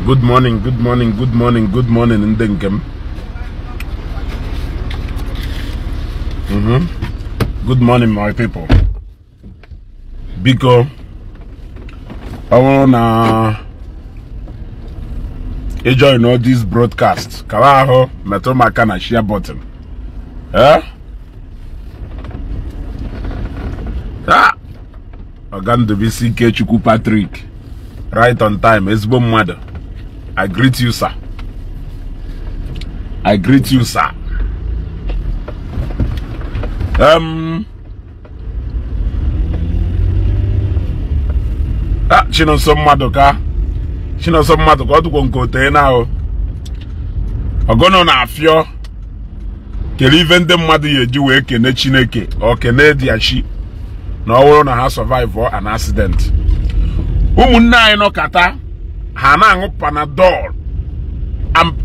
Good morning, good morning, good morning, good morning, ndị nke m. Good morning, my people. Biko, ọ bụrụ na ị join all this broadcast, kawa ahụ metụ m aka na share button. Eh? Ah! Oga Ndubuisi Ikechukwu Patrick, right on time, ezigbo mmadụ. I greet you, sir. I greet you, sir. Chinonso Maduka. Chinonso Maduka, ọ nke ote na ahụ. Ọgọnọ na-afịọ. Kedu ife ndị mmadụ ya eji wee kene Chineke ọ kene diachi na ọ bụrụ na ha survive an accident. Ụmụnne anyị nọkata ha na-aṅụ Panadol.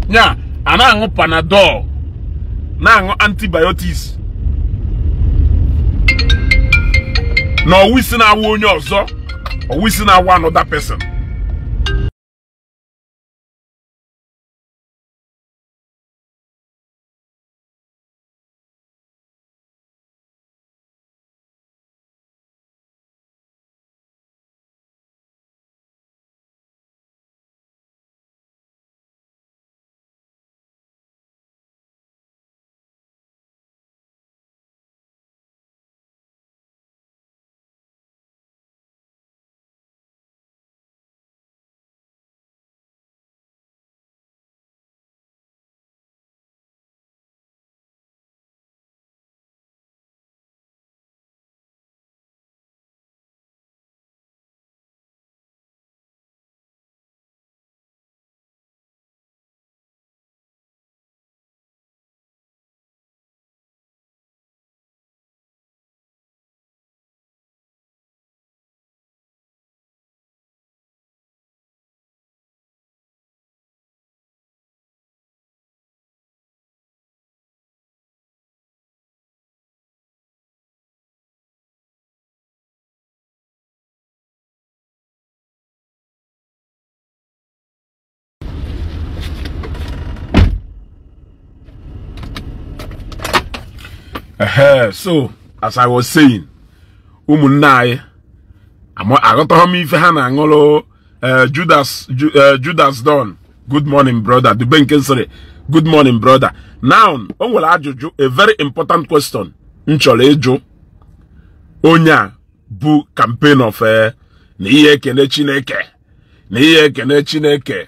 Nya a na-aṅụ Panadol, na-aṅụ antibiotics. Na ọwụ isi na-awụ onye ọzọ, ọwụ isi na-awụ another person. So, as I was saying, ụmụnne anyị aghọtaghị m ife ha na-aṅụrụ. Judas Don, good morning, brother. Dube nke nsịrị, good morning, brother. Now, o nwere ajụjụ, a very important question m chọrọ ịjụ onye a bụ campaign of na ihe ekene Chineke, na ihe ekene Chineke,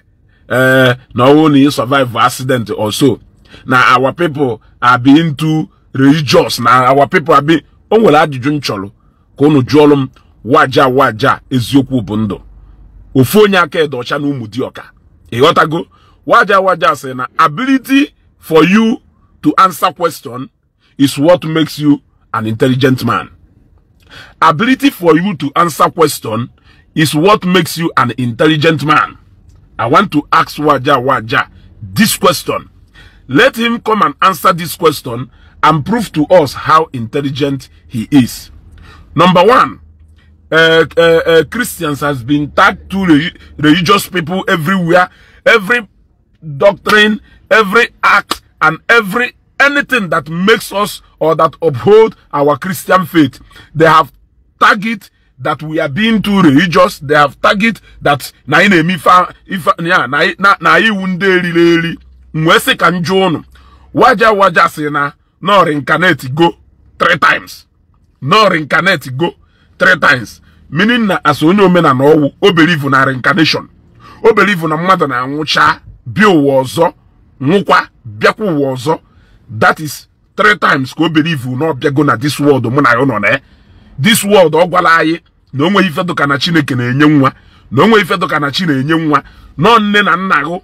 na ọnwụ na ị survive accident or so, na our people are being too religious, na our people are being. O nwere ajụjụ m chọrọ ka unu jụọlụ m. Waja waja eziokwu bụ ndụ. Ofu onye aka edo ọcha na ụmụ dioka. Ịghọtago? Waja waja sị na ability for you to answer question is what makes you an intelligent man. Ability for you to answer question is what makes you an intelligent man. I want to ask Waja Waja this question. Let him come and answer this question and prove to us how intelligent he is. Number one, Christians has been tagged to religious people everywhere. Every doctrine, every act, and every anything that makes us or that uphold our Christian faith, they have tagged that we are being too religious. They have tagged that na na iwu ndị eriri eri. Mwese ka njụ unu. Waja waja sị na no reincarnate go 3 times. No reincarnate go 3 times. Meaning na as onye omenala ọwụ, o believe na reincarnation. O believe na mmadụ na-anwụcha bịa ụwa ọzọ, nwụkwa bịakwa ụwa ọzọ. That is 3 times ka o believe na ọ bịago na this world mụ na ya nọ na. This world ọ gwala anyị na onwe ife dụka na Chineke na-enye nwa, na onwe ife dụka na chi na-enye nwa, nọ nne na nna gụ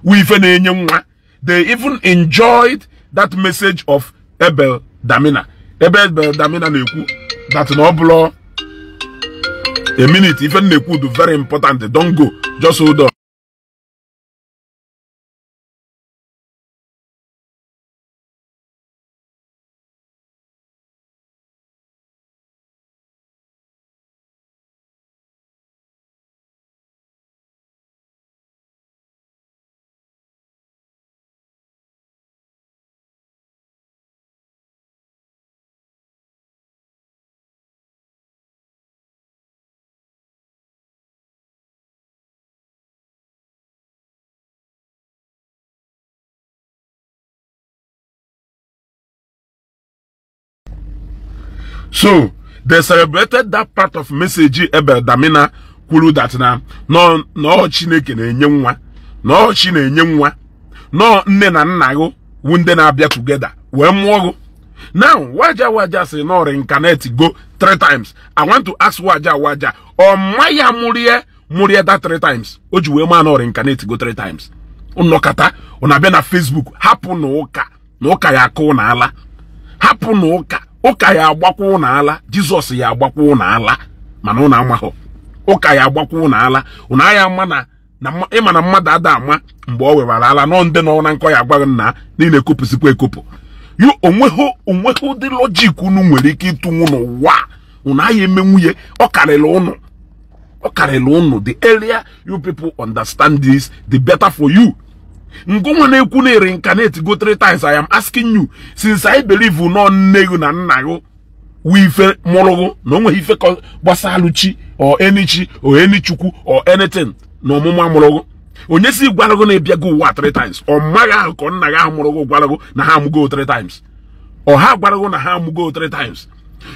wu ife na-enye nwa. They even enjoyed that message of Abel Damina. Abel Damina na-ekwu that na ọ bụla a minute, ife na-ekwu do very important. Don't go, just hold on. So they celebrated that part of message Abel Damina kwuru that na no Chineke na-enye nwa, no chi na-enye nwa, no nne na nna gị wu ndị na-abịa together wee mụọ gị. Now Waja Waja say no reincarnate go 3 times. I want to ask Waja Waja, ọ ma ya mụrie that 3 times? O ji wee ma no reincarnate go 3 times. Nnọkata ọ na-abịa na Facebook, hapụ na ụka na ụka ya akụ na ala, hapụ na ụka ụka ya agbakwa na ala, Jizọs ya agbakwa na ala, mana ụna amahụ ụka ya agbakwa na ala, ụna ya ama na ịma na mmadụ ada ama mgbe ọ wewara ala nọ ndị nọ na nkọ ya agwaghị nna niile ekopụsikwa ekopụ. Yu onweghị ụdị logic unu nwere ike ịtụnwu n'ụwa unu agha eme nwunye. Ọ karịrị ụnụ. The earlier you people understand this, the better for you. Ngụnwa na-ekwu na reincarnate go 3 times. I am asking you, since I believe nọ nne gị na nna gị wu ife mụrụ gị, na onweghị ife gbasalụ chi or any chi or any chukwu or anything na ọmụmụ amụrụ gị, onye si gwara gị na ịbịago ụwa 3 times? Ọ maghị ahụ ka nna gị ahụ mụrụ gị gwara gị na ha amụgo 3 times? Ọ ha gwara gị na ha amụgo 3 times?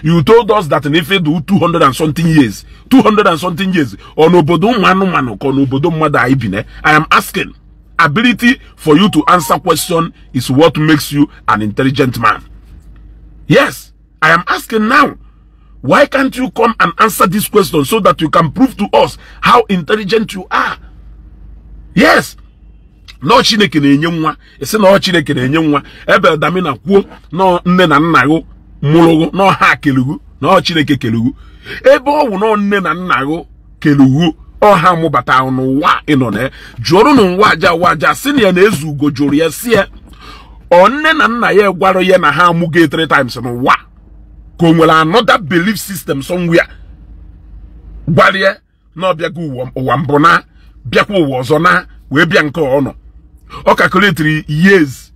You told us that in ife dị 200 and something years, 200 and something years, ọ n'obodo ụmụ anụmanụ ka ọ n'obodo mmadụ anyị bi na. I am asking, ability for you to answer question is what makes you an intelligent man. Yes, I am asking now, why can't you come and answer this question so that you can prove to us how intelligent you are? Yes. No Chineke na-enye nwa, isi na Chineke na-enye nwa. Abel Damina kwuo no nne na nna gị mụrụ gị, no ha kelugu, no Chineke kelugu. Ebe ọ wụ no nne na nna gị kelugu, ọ ha mụbata n'ụwa ịnọ na jụrụ n'ụwa aja waja si na ya na-ezu ugo jụrụ ya si ya ọ nne na nna ya gwara ya na ha amụgo 3 times n'ụwa, ka o nwere another belief system somewhere gwara ya na ọ bịago ụwa mbụ na bịakwa ụwa ọzọ na wee bịa nke ọnọ. Ọ calculate years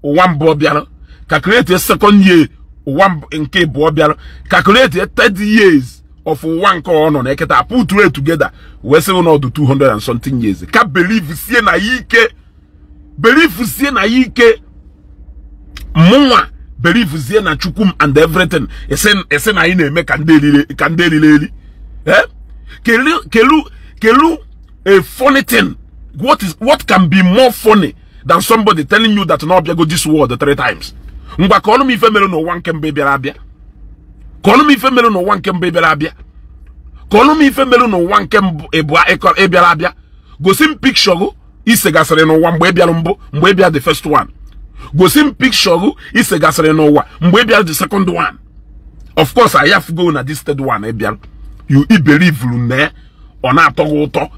ụwa mbụ ọ bịara, calculate second year ụwa nke abụọ bịara, calculate third years of ụwa nke ọnọ na eketa, put it together wee sị na ọdụ 200 and something years. Ka believe sie na ike, believe sie na ike, mụnwa believe sie na chukwum and everything. Ese na anyị na-eme ka ndị elile eli. Eh? Kelu a funny thing. What can be more funny than somebody telling you that no go this world 3 times? Ngwa ka ọnụ m ife mere n'ụwa nke mbụ bịara abịa. Ka ọnụ m ife mere n'ụwa nke mbụ bịara abịa. Ka ọnụ m ife mere n'ụwa nke mbụ bịara abịa. Gosi m picture gị isegasịrị n'ụwa mgbe ị bịara mbụ, mgbe ị bịara the first one. Gosi m picture gị isegasịrị n'ụwa mgbe ị bịara the second one. Of course, I have go na this third one ị bịara. You believe na ọ na-atọ gị ụtọ.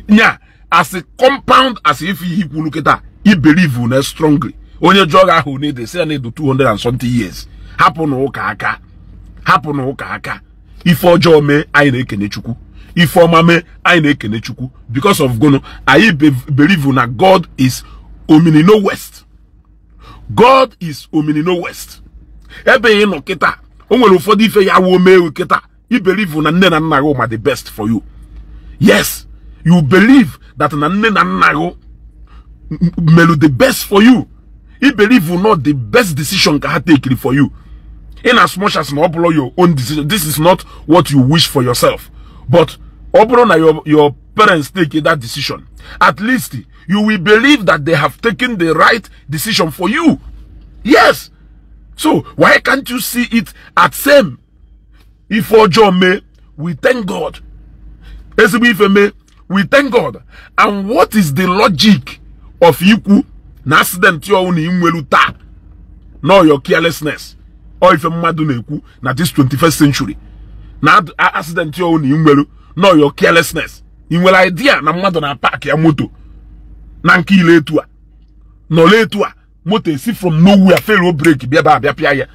Nya as a compound as if he kwulu kịta, he believe na strongly. Onye jụọ gị ahụ na-ede sị ya na edo 200 and something years. Hapụ na ụka aka, hapụ na ụka aka. Ife ọjọọ mee anyị na-ekene Chukwu, ife ọma mee anyị na-ekene Chukwu. Because of gono anyị believe na God is ominino west. God is ominino west. Ebe ị nọ kịta, o nwere ụfọdụ ife ya wuo mee kịta. I believe na nne na nna gị ma the best for you. Yes, you believe that na nne na nna gị melu the best for you. I believe not the best decision ka ha take for you. In as much as na ọ bụrụ your own decision, this is not what you wish for yourself. But ọ bụrụ na your parents take that decision, at least you will believe that they have taken the right decision for you. Yes. So why can't you see it at same? If ọjọọ mee, we thank God. Ezigbo ife mee, we thank God. And what is the logic of ikwu na accident ya na inwelu taa? No, your carelessness. Or ife mmadụ na-ekwu na this 21st century na accident ya na inwelu, no your carelessness. Ị nwere idea na mmadụ na park ya moto na nke ile etu a nọla etu a, moto esi from nowhere fail brake bịa ba abịa pịa ya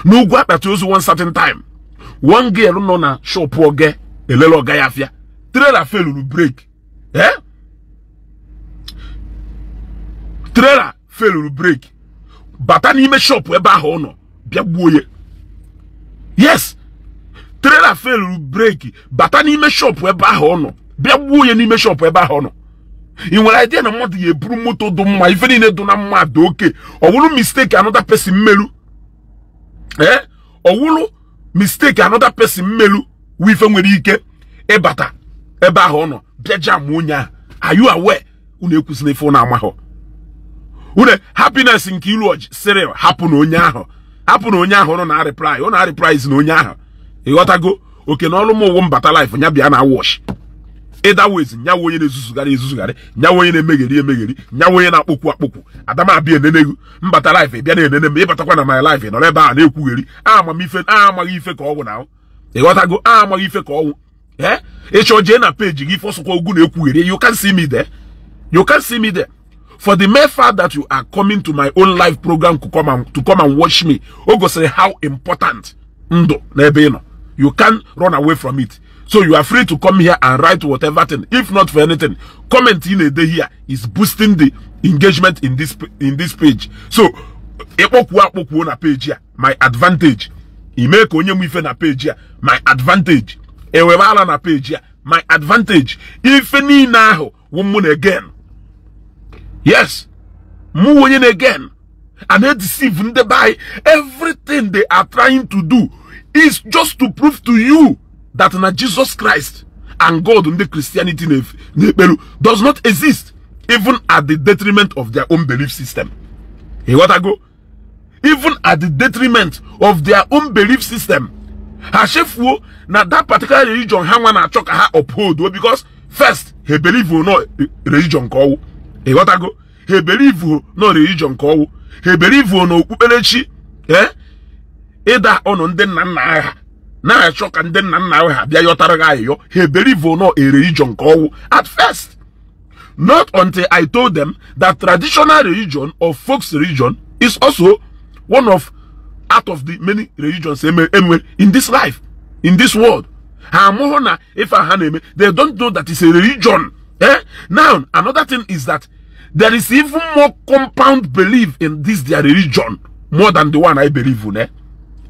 n'ugwu akpati ozu. One certain time, one girl nọ na shop oge elele ọga ya afịa, trailer failuru brake. Eh? Trailer failuru brake bata n'ime shop ebe ahụ ọ nọ bịa gbuo ya. Yes, trailer failuru brake bata n'ime shop ebe ahụ ọ nọ bịa gbuo ya n'ime shop ebe ahụ ọ nọ. Ị nwere idea na mmadụ ya eburu moto dị mma, ife niile dị na mma dị oke, ọ bụrụ mistake another person melu. Eh? Ọwụlụ mistake another person mmelu wife nwere ike ịbata ebe ahụ ọ nọ bịa jam onye ahụ. Are you aware? Unu ekwusina ife unu amahọ. Unu happiness nke ilu sịrị hapụ na onye ahụ, hapụ na onye ahụ ụnụ na-reply, ụnụ na-reply na onye ahụ. Ịghọtago? Oke na ọlụ m ụwụ mbata life nya bịa na wash. Either ways, nyawo onye na-ezuzugharị ezuzugharị, nyawo onye na-emegheri emegheri, nyawo onye na-akpọkwu akpọkwu. Adama abịa enenegu mbata life bịa na-enene m, ịbatakwa na my life nọrọ ebe a na-ekwugheri amamife, amaghị ife ka ọgwụ na ahụ. Ịghọtago? Amaghị ife ka ọgwụ. Ịchọ jee na page gị fọsụkwa ugwu na-ekwugheri. You can see me there. You can see me there. For the mere fact that you are coming to my own live program to come and watch me, o gosiri how important ndụ n'ebe ị nọ. You can't run away from it. So you are free to come here and write whatever thing. If not for anything, comment in a day here is boosting the engagement in this page. So, ekpokwu na page here, my advantage. Ime ka onye mu ife na page here, my advantage. Ewebala na page here, my advantage. Ife niile ahụ wụ mụ na again. Yes, mụ onye na again. And they deceive ndị by everything they are trying to do is just to prove to you that na Jesus Christ and God in the Christianity does not exist, even at the detriment of their own belief system. You got to go? Even at the detriment of their own belief system. Ha chefuo na that particular religion ha nwa na-achọ ka ha uphold, because first he believe no religion ka ọwụ. You got to go? He believe no religion ka ọwụ. He believe no okpukperechi. Ịda ọnụ ndị nna nna ha na-achọ ka ndị nna nna ha bịa yọtara gị ayịyọ. Ha believe no a religion ka ọwụ at first. Not until I told them that traditional religion or folks religion is also one of out of the many religions in this life, in this world. Ha amụhụ na ife ha na-eme, they don't know that it's a religion. Now, another thing is that there is even more compound belief in this their religion more than the one I believe in.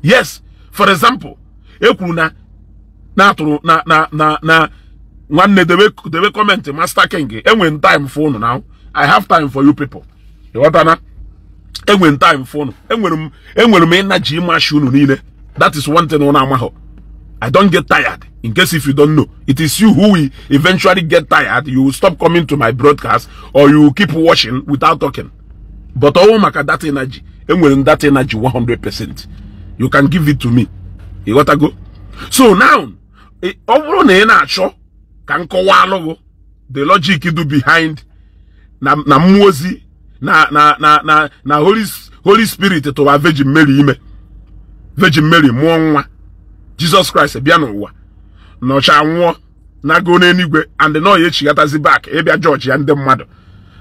Yes, for example, ekwuru na na-atụrụ na na na na nwanne debe comment Master King, enwe time for unu now. I have time for you people. Ịghọtana? Enwe time for unu. Enwere m energy ịmashi unu niile. That is one thing unu amahụ. I don't get tired. In case if you don't know, it is you who will eventually get tired. You will stop coming to my broadcast or you will keep watching without talking. But all maka that energy, enwere m that energy 100%. You can give it to me. You gotta go. So now, ọ bụrụ na ị na-achọ ka m kọwalụ the logic do behind na mmụọ ozi na na na na na Holy Spirit tụwa Virgin Mary ime, Virgin Mary mụọ nwa, Jesus Christ bịa n'ụwa nọcha nwụọ na go n'eluigwe and nọ ya echighatazi back ịbịa judge ya ndị mmadụ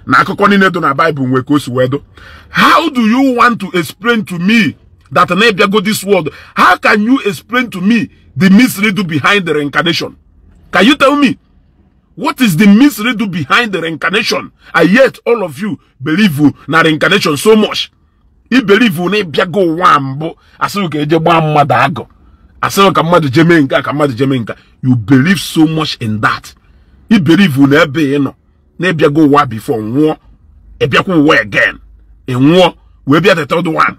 na akụkọ niile dị na Bible nwe ka o si wee do. How do you want to explain to me that na-ebiago this world? How can you explain to me the mystery do behind the reincarnation? Can you tell me what is the mystery do behind the reincarnation? And yet all of you believe na reincarnation so much. You believe na ebiago ụwa mbụ asị ka eje gbaa mmadụ agụ, asị ka mmadụ jeme nka, ka mmadụ jeme nka. You believe so much in that. You believe na ebe ị nọ na ebiago ụwa before nwụọ, ebiakwa ụwa again, ị nwụọ wee bịa the third one.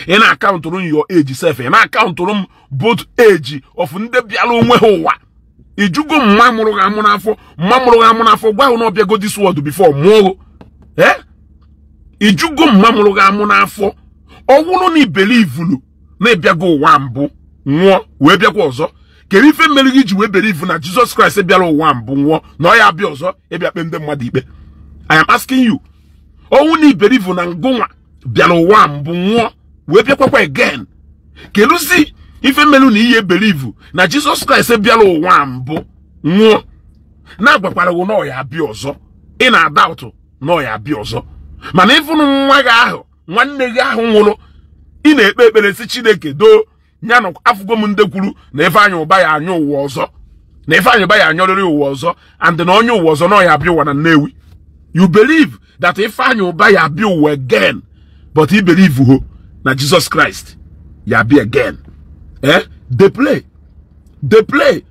Ị na-akaụntụrụ your age self, ị na-akaụntụrụ m both age of ndị bịara onwe ha ụwa. Ijugo mma mụrụ gị amụ n'afọ, mma mụrụ gị amụ n'afọ gwa na ọbịago this world before mụọ. Ijugo mma mụrụ gị amụ n'afọ, ọ wụrụ na ibelivulu na ịbịago ụwa mbụ nwụọ wee bịakwa ọzọ, kedu ife mere gị ji wee believe na Jesus Christ bịara ụwa mbụ nwụọ na ọ ya abịa ọzọ ịbịa kpe ndị mmadụ ikpe? I am asking you. Ọnwụ na ibelive na ngụnwa bịara ụwa mbụ nwụọ wee bịakwakwa again, keduzi ife melu na ihe believe na Jesus Christ bịara ụwa mbụ nwụọ na-agwakwara gị na ọ ya abịa ọzọ, ị na-ada ụtụ na ọ ya abịa ọzọ, mana ịfụnụ nwa gị ahụ, nwanne gị ahụ nwụrụ, ị na-ekpe ekpere si Chineke doo ya na afụgo m ndị kwuru na Ifeanyị Ụba ya anya ụwa ọzọ, na Ifeanyị Ụba ya anyọrịrị ụwa ọzọ, and na onye ụwa ọzọ na ọ ya abịa ụwa na Nnewi. You believe that Ifeanyị Ụba ya abịa ụwa again, but you believe ho na Jesus Christ ya abịa again. They play. They play.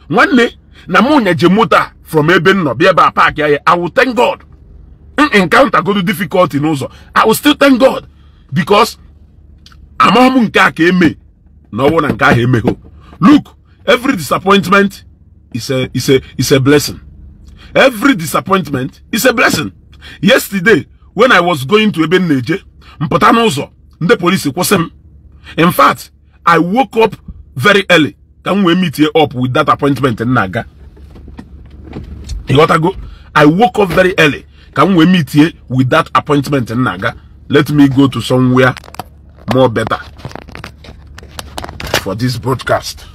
Nwanne na mụ nyeje moto from ebe m nọ bịa ebe a park ya, I will thank God. Encounter go to difficulty n'ụzọ, I will still thank God because amaghị m nke a ka eme Na ọ bụrụ na nke ahụ emeghe. Look, every disappointment is a blessing. Every disappointment is a blessing. Yesterday, when I was going to ebe nneje, mpụta n'ụzọ, ndị polisi kwụsị m. In fact, I woke up very early. Ka m wee meet up with that appointment m na-aga. Ịghọtago? I woke up very early. Ka m wee meet with that appointment m na-aga. Let me go to somewhere more better for this broadcast.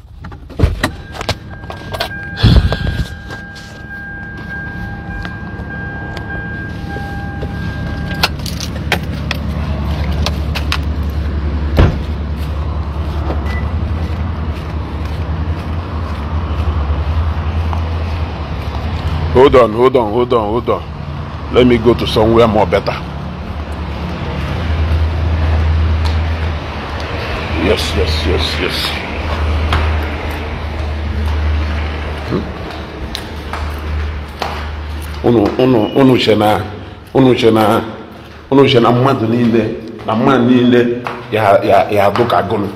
Hold on, hold on, hold on, hold on. Let me go to somewhere more better. Yes, yes, yes, yes. Unu chena mmadụ niile na mmadụ niile ya dụka gụnụ.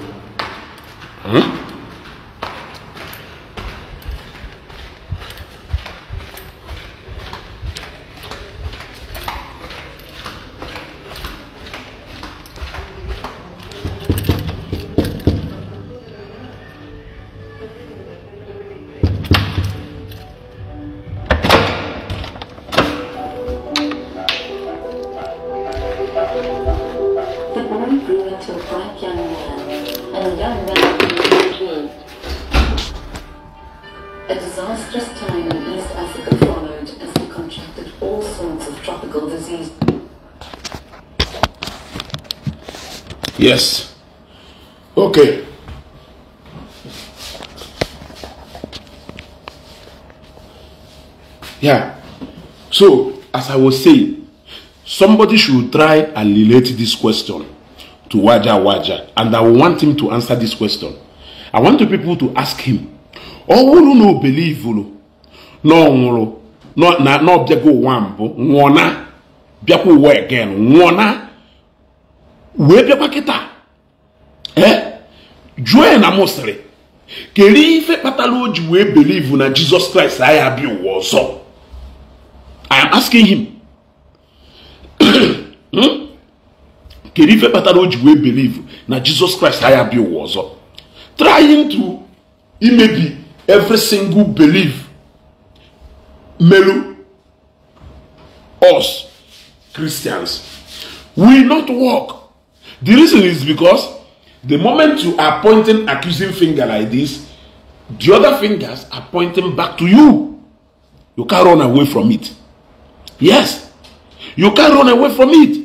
A disastrous time in East Africa followed as he contracted all sorts of tropical disease. Yes. Okay. Yeah. So, as I was saying, somebody should try and relate this question to Waja Waja, and I want him to answer this question. I want the people to ask him. Ọ bụrụ na o believe na ọ nwụrụ na ọ bịago ụwa mbụ nwụọ na bịakwa ụwa again nwụọ na wee bịakwa kịta jụọ ya na m sịrị kedu ife kpatara o ji wee believe na Jesus Christ anyị abịa ụwa ọzọ. I am asking him. Kedu ife kpatara o ji wee believe na Jesus Christ anyị abịa ụwa ọzọ? Trying to imebi every single belief melu us Christians will not work. The reason is because the moment you are pointing accusing finger like this, the other fingers are pointing back to you. You can't run away from it. Yes, you can't run away from it.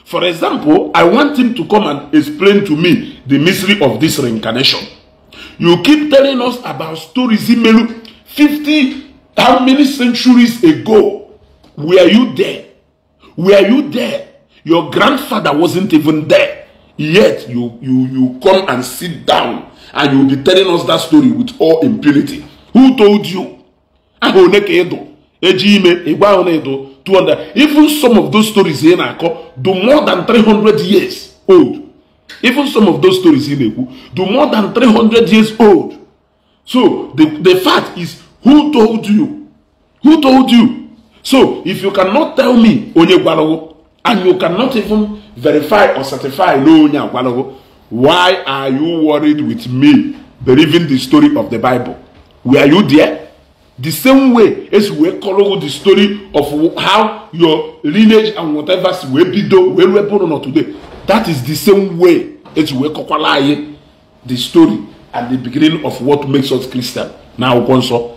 For example, I want him to come and explain to me the mystery of this reincarnation. You keep telling us about stories 50, how many centuries ago? Were you there? Were you there? Your grandfather wasn't even there. Yet you come and sit down and you'll be telling us that story with all impunity. Who told you? Even some of those stories in do more than 300 years old. Even some of those stories in Eku do more than 300 years old. So the fact is, who told you? Who told you? So if you cannot tell me onye gwarago, and you cannot even verify or certify no onye gwarago, why are you worried with me believing the story of the Bible? Were you there? The same way as we call the story of how your lineage and whatever we bido we were born today. That is the same way as we call the story at the beginning of what makes us Christian. Now,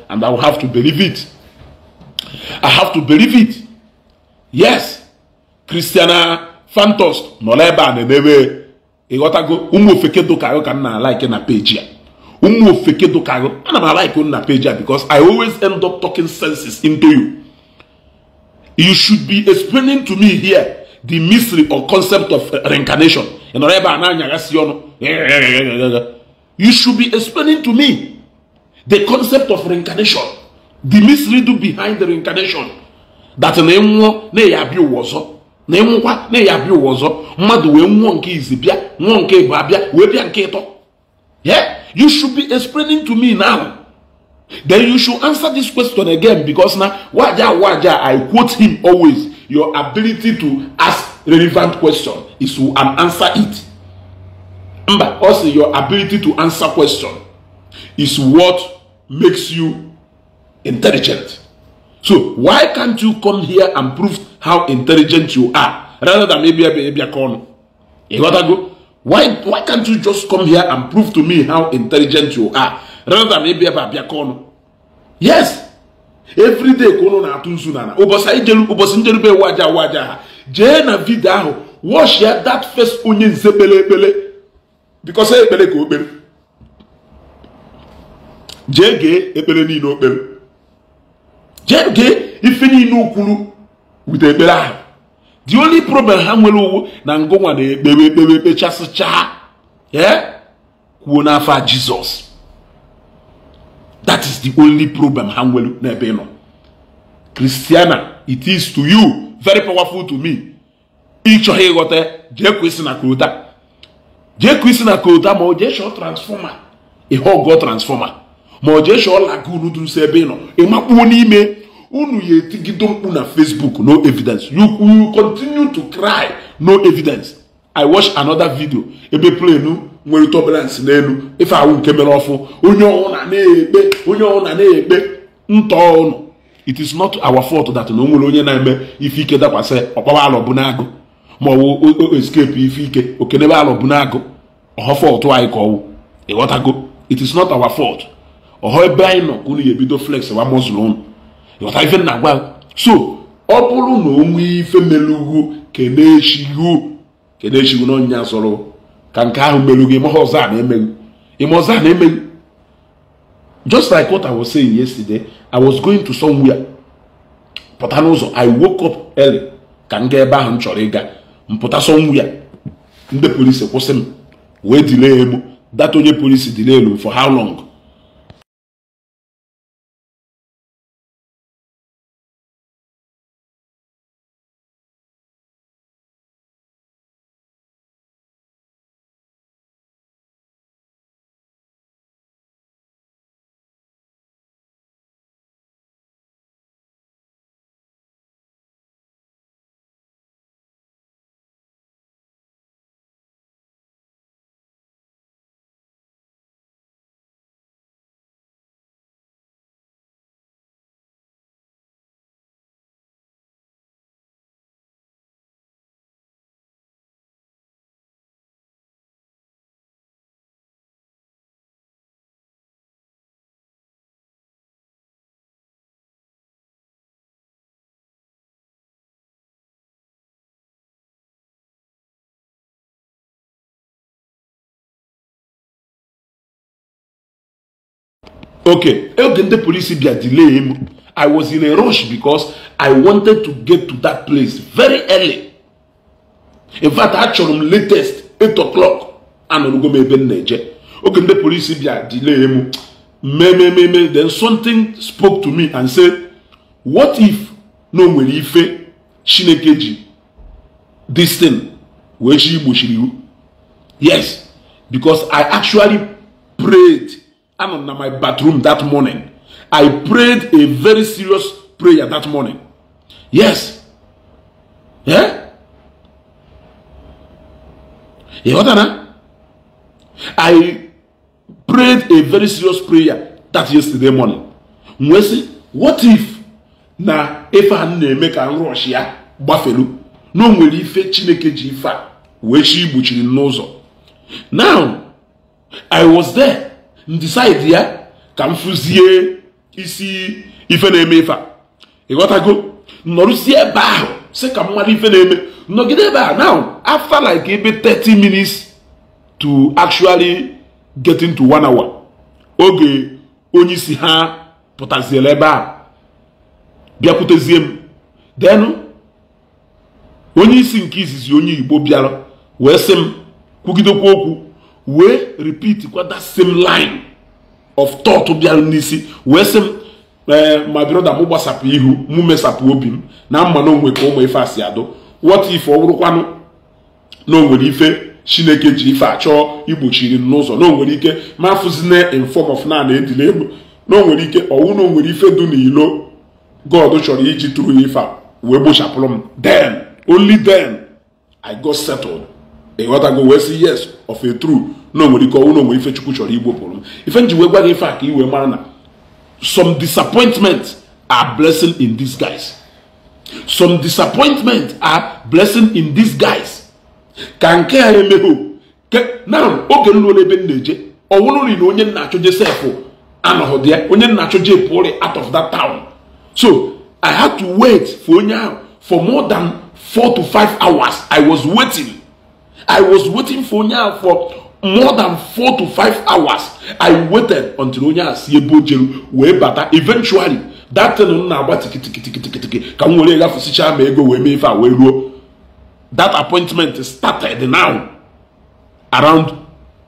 and I will have to believe it. I have to believe it. Yes, Christiana Fantos no leba na-emewe ịghọtago ụmụ ofeke dokago ka m na-alike na page ya. Ụmụ ofeke dokago ana m alike na page ya because I always end up talking senses into you. You should be explaining to me here the mystery or concept of reincarnation. You should be explaining to me the concept of reincarnation, the mystery do behind the reincarnation. That na enwo na ya bịa ụwa ọzọ, na enwokwa na ya bịa ụwa ọzọ, mmadụ wee nwụọ nke izi bịa, nwụọ nke ịbụ abịa, wee bịa nke ịtọ. Yeah? You should be explaining to me now. Then you should answer this question again, because now, waja, I quote him always. Your ability to ask relevant question is to answer it. But also your ability to answer question is what makes you intelligent. So why can't you come here and prove how intelligent you are rather than maybe a corner? You gotta go. Why can't you just come here and prove to me how intelligent you are rather than maybe a corner? Yes. Every day kono na atunsu nana. Obosi njelube waja ha. Jee na video ahụ wash ya that first onye nze kpele. Because ekpele ka okpere. Jee gee ekpele niile okpere. Jee gee ife niile okwuru with ekpere ahụ. The only problem ha nwere owu na ngụnwa na ekpere ekpechasịcha. Yeah? Kwuo n'afa Jesus. That is the only problem ha nwere n'ebe nọ. Christiana, it is to you very powerful to me. Ịchọghị ịghọta jee kwesị na kota. Jee kwesị na kota ma o jee chọọ transformer. Ihe ọgọ transformer. Ma o jee chọọ lagoon dị nso ebe ị nọ. Ị makpuo n'ime unu ya etigido mkpu na Facebook, no evidence. You will continue to cry, no evidence. I watch another video ebe plane nwere turbulence n'elu ife ahụ nke mere ọfụ onye ọwụ na na-ekpe onye ọwụ na na-ekpe ntọ ụnụ. It is not our fault that na o nwere onye na-eme ife ike dakwasị ọkpawa alọbụ n'agụ ma ọ bụ escape ife ike okenebe alọbụ n'agụ ọhọ fault anyị ka ọwụ. Ịghọtago? It is not our fault. Ọhọ ebe anyị nọ ka unu ya ebido flex wa mọzụlụ ụnụ. Ịghọta ife na agwa. So ọ bụrụ na o nwee ife melugwu kenechigu n'ọnya zọrọ ka nke ahụ melugwu ime ọzọ a na-emeghu ime ọzọ a na-emeghu. Just like what I was saying yesterday, I was going to somewhere. Pụta n'ụzọ, I woke up early ka m gaa ebe ahụ m chọrọ ịga. M pụta somewhere, ndị polisi kwụsị m wee delay m. That onye polisi delay m for how long? Okay, the police be a delay. I was in a rush because I wanted to get to that place very early. In fact, actually, latest 8 o'clock. I'm going to be. Okay, the police be a delay. Me. Then something spoke to me and said, "What if no nwere ife Chineke ji this thing wee chi gbochiri iwu?" Yes, because I actually prayed. I'm in my bathroom that morning. I prayed a very serious prayer that morning. Yes. Yeah? You got that? I prayed a very serious prayer that yesterday morning. What if na if I na-eme ka nrush ya gbafelu na o nwere ife Chineke ji ife a wee chi gbochiri n'ụzọ. Now, I was there. Decide ya ka m fụzie isi ife na-eme ife a. Ịghọtago? Nọrụsie ebe ahụ sị ka mmadụ ife na-eme nọgide ebe a. Now, after like ebe 30 minutes to actually getting to 1 hour, oge onye isi ha pụtaziela ebe a bịakwutezie m. Then onye isi nke izizi onye Igbo bịara wee sị m kwugidekwa okwu wee repeat kwa that same line of thought bịara n'isi wee sị m my brother mụ gbasapụ ihu mụ mesapụ obi m na mma na onwe ka ụmụ ife a si adụ. What if ọ bụrụkwanụ na o nwere ife Chineke ji ife achọ igbochiri m n'ụzọ na o nwere ike ma afụzina in form of na na-edile ego na o nwere ike ọwụ na o nwere ife du n'ilo God chọrọ iji tụrụ ife a wee gbochapụrụ m. Then only then I got settled. Ịghọtago wee sị yes of a true na o nwere ike ọwụ na o nwere ife Chukwu chọrọ igbopụrụ m. Ife nji wee gwa gị ife a ka i wee mara na some disappointments are blessing in disguise. Some disappointments are blessing in disguise. Ka nke a emeghe now oge nruo ebe m na-eje ọwụrụ na onye nna achọ Joseph anọghị dị ya, onye nna achọ je pụrụ out of that town. So I had to wait for onye ahụ for more than 4 to 5 hours. I was waiting. I was waiting for onye ahụ for more than 4 to 5 hours. I waited until onye ahụ si ebe o jeru wee bata. Eventually that thing m na-agba tikitikitikitiki ka m were gafụsichaa ma ego wee mee ife a wee ruo. That appointment started now around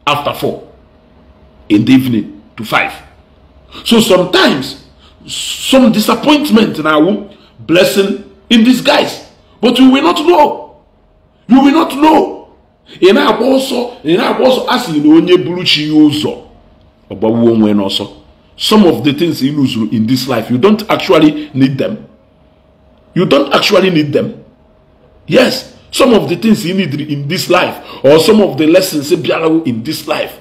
after 4 in the evening to 5. So sometimes some disappointment now blessing in disguise, but you will not know. You will not know. In our also asking onye buru chi ụzọ ọgbagbuo onwe n'ọsọ. Some of the things you lose in this life, you don't actually need them. You don't actually need them. Yes. Some of the things you need in this life, or some of the lessons in this life,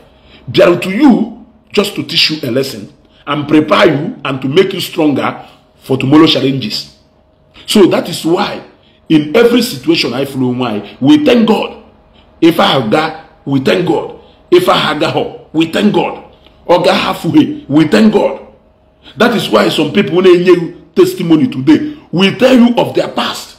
to you just to teach you a lesson and prepare you and to make you stronger for tomorrow's challenges. So that is why in every situation I flow, why we thank God. If I have got, we thank God. If I have got, we thank God. Oga hafuhe, we thank God. That is why some people when testimony today will tell you of their past.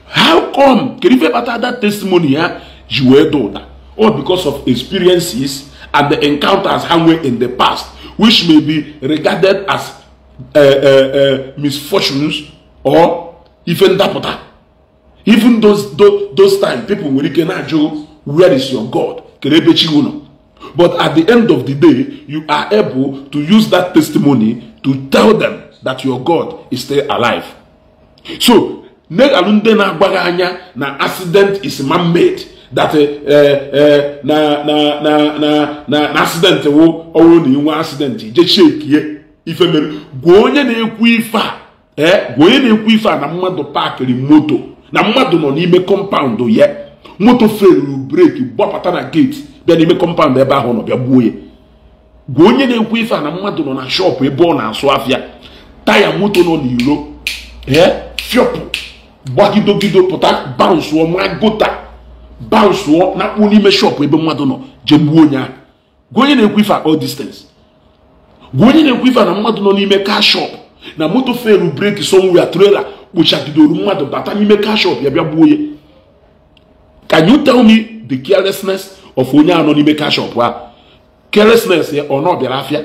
How come? Can you ever that testimony here? You were daughter, or because of experiences and the encounters hangway in the past, which may be regarded as misfortunes or even dapota. Even those time people will recognize where is your God? But at the end of the day, you are able to use that testimony to tell them that your God is still alive. So na accident is man-made. That na accident wo owo na inwe accident je check ife mere gwa onye na-ekwu ife a gwa onye na-ekwu ife a na mmadụ parkiri moto na mmadụ nọ n'ime compound ya moto failure brake gbapata na gate bịa n'ime compound ebe ahụ nọ bịa gbuo ya. Gwa onye na-ekwu ife a na mmadụ nọ na shop ebe ọ na-asụ afịa taya moto nọ n'iro fiọpụ gbagidogido pụta bounce ma gota bounce na kpụ n'ime shop ebe mmadụ nọ je gbuo onye ahụ. Gwa onye na-ekwu ife a all distance. Gwa onye na-ekwu ife a na mmadụ nọ n'ime car shop na moto failure brake somewhere trailer kpochagidoro mmadụ bata n'ime car shop ya bịa gbuo ya. Can you tell me the carelessness of onye ahụ nọ n'ime car shop a? Carelessness ya ọ nọ bịara afịa.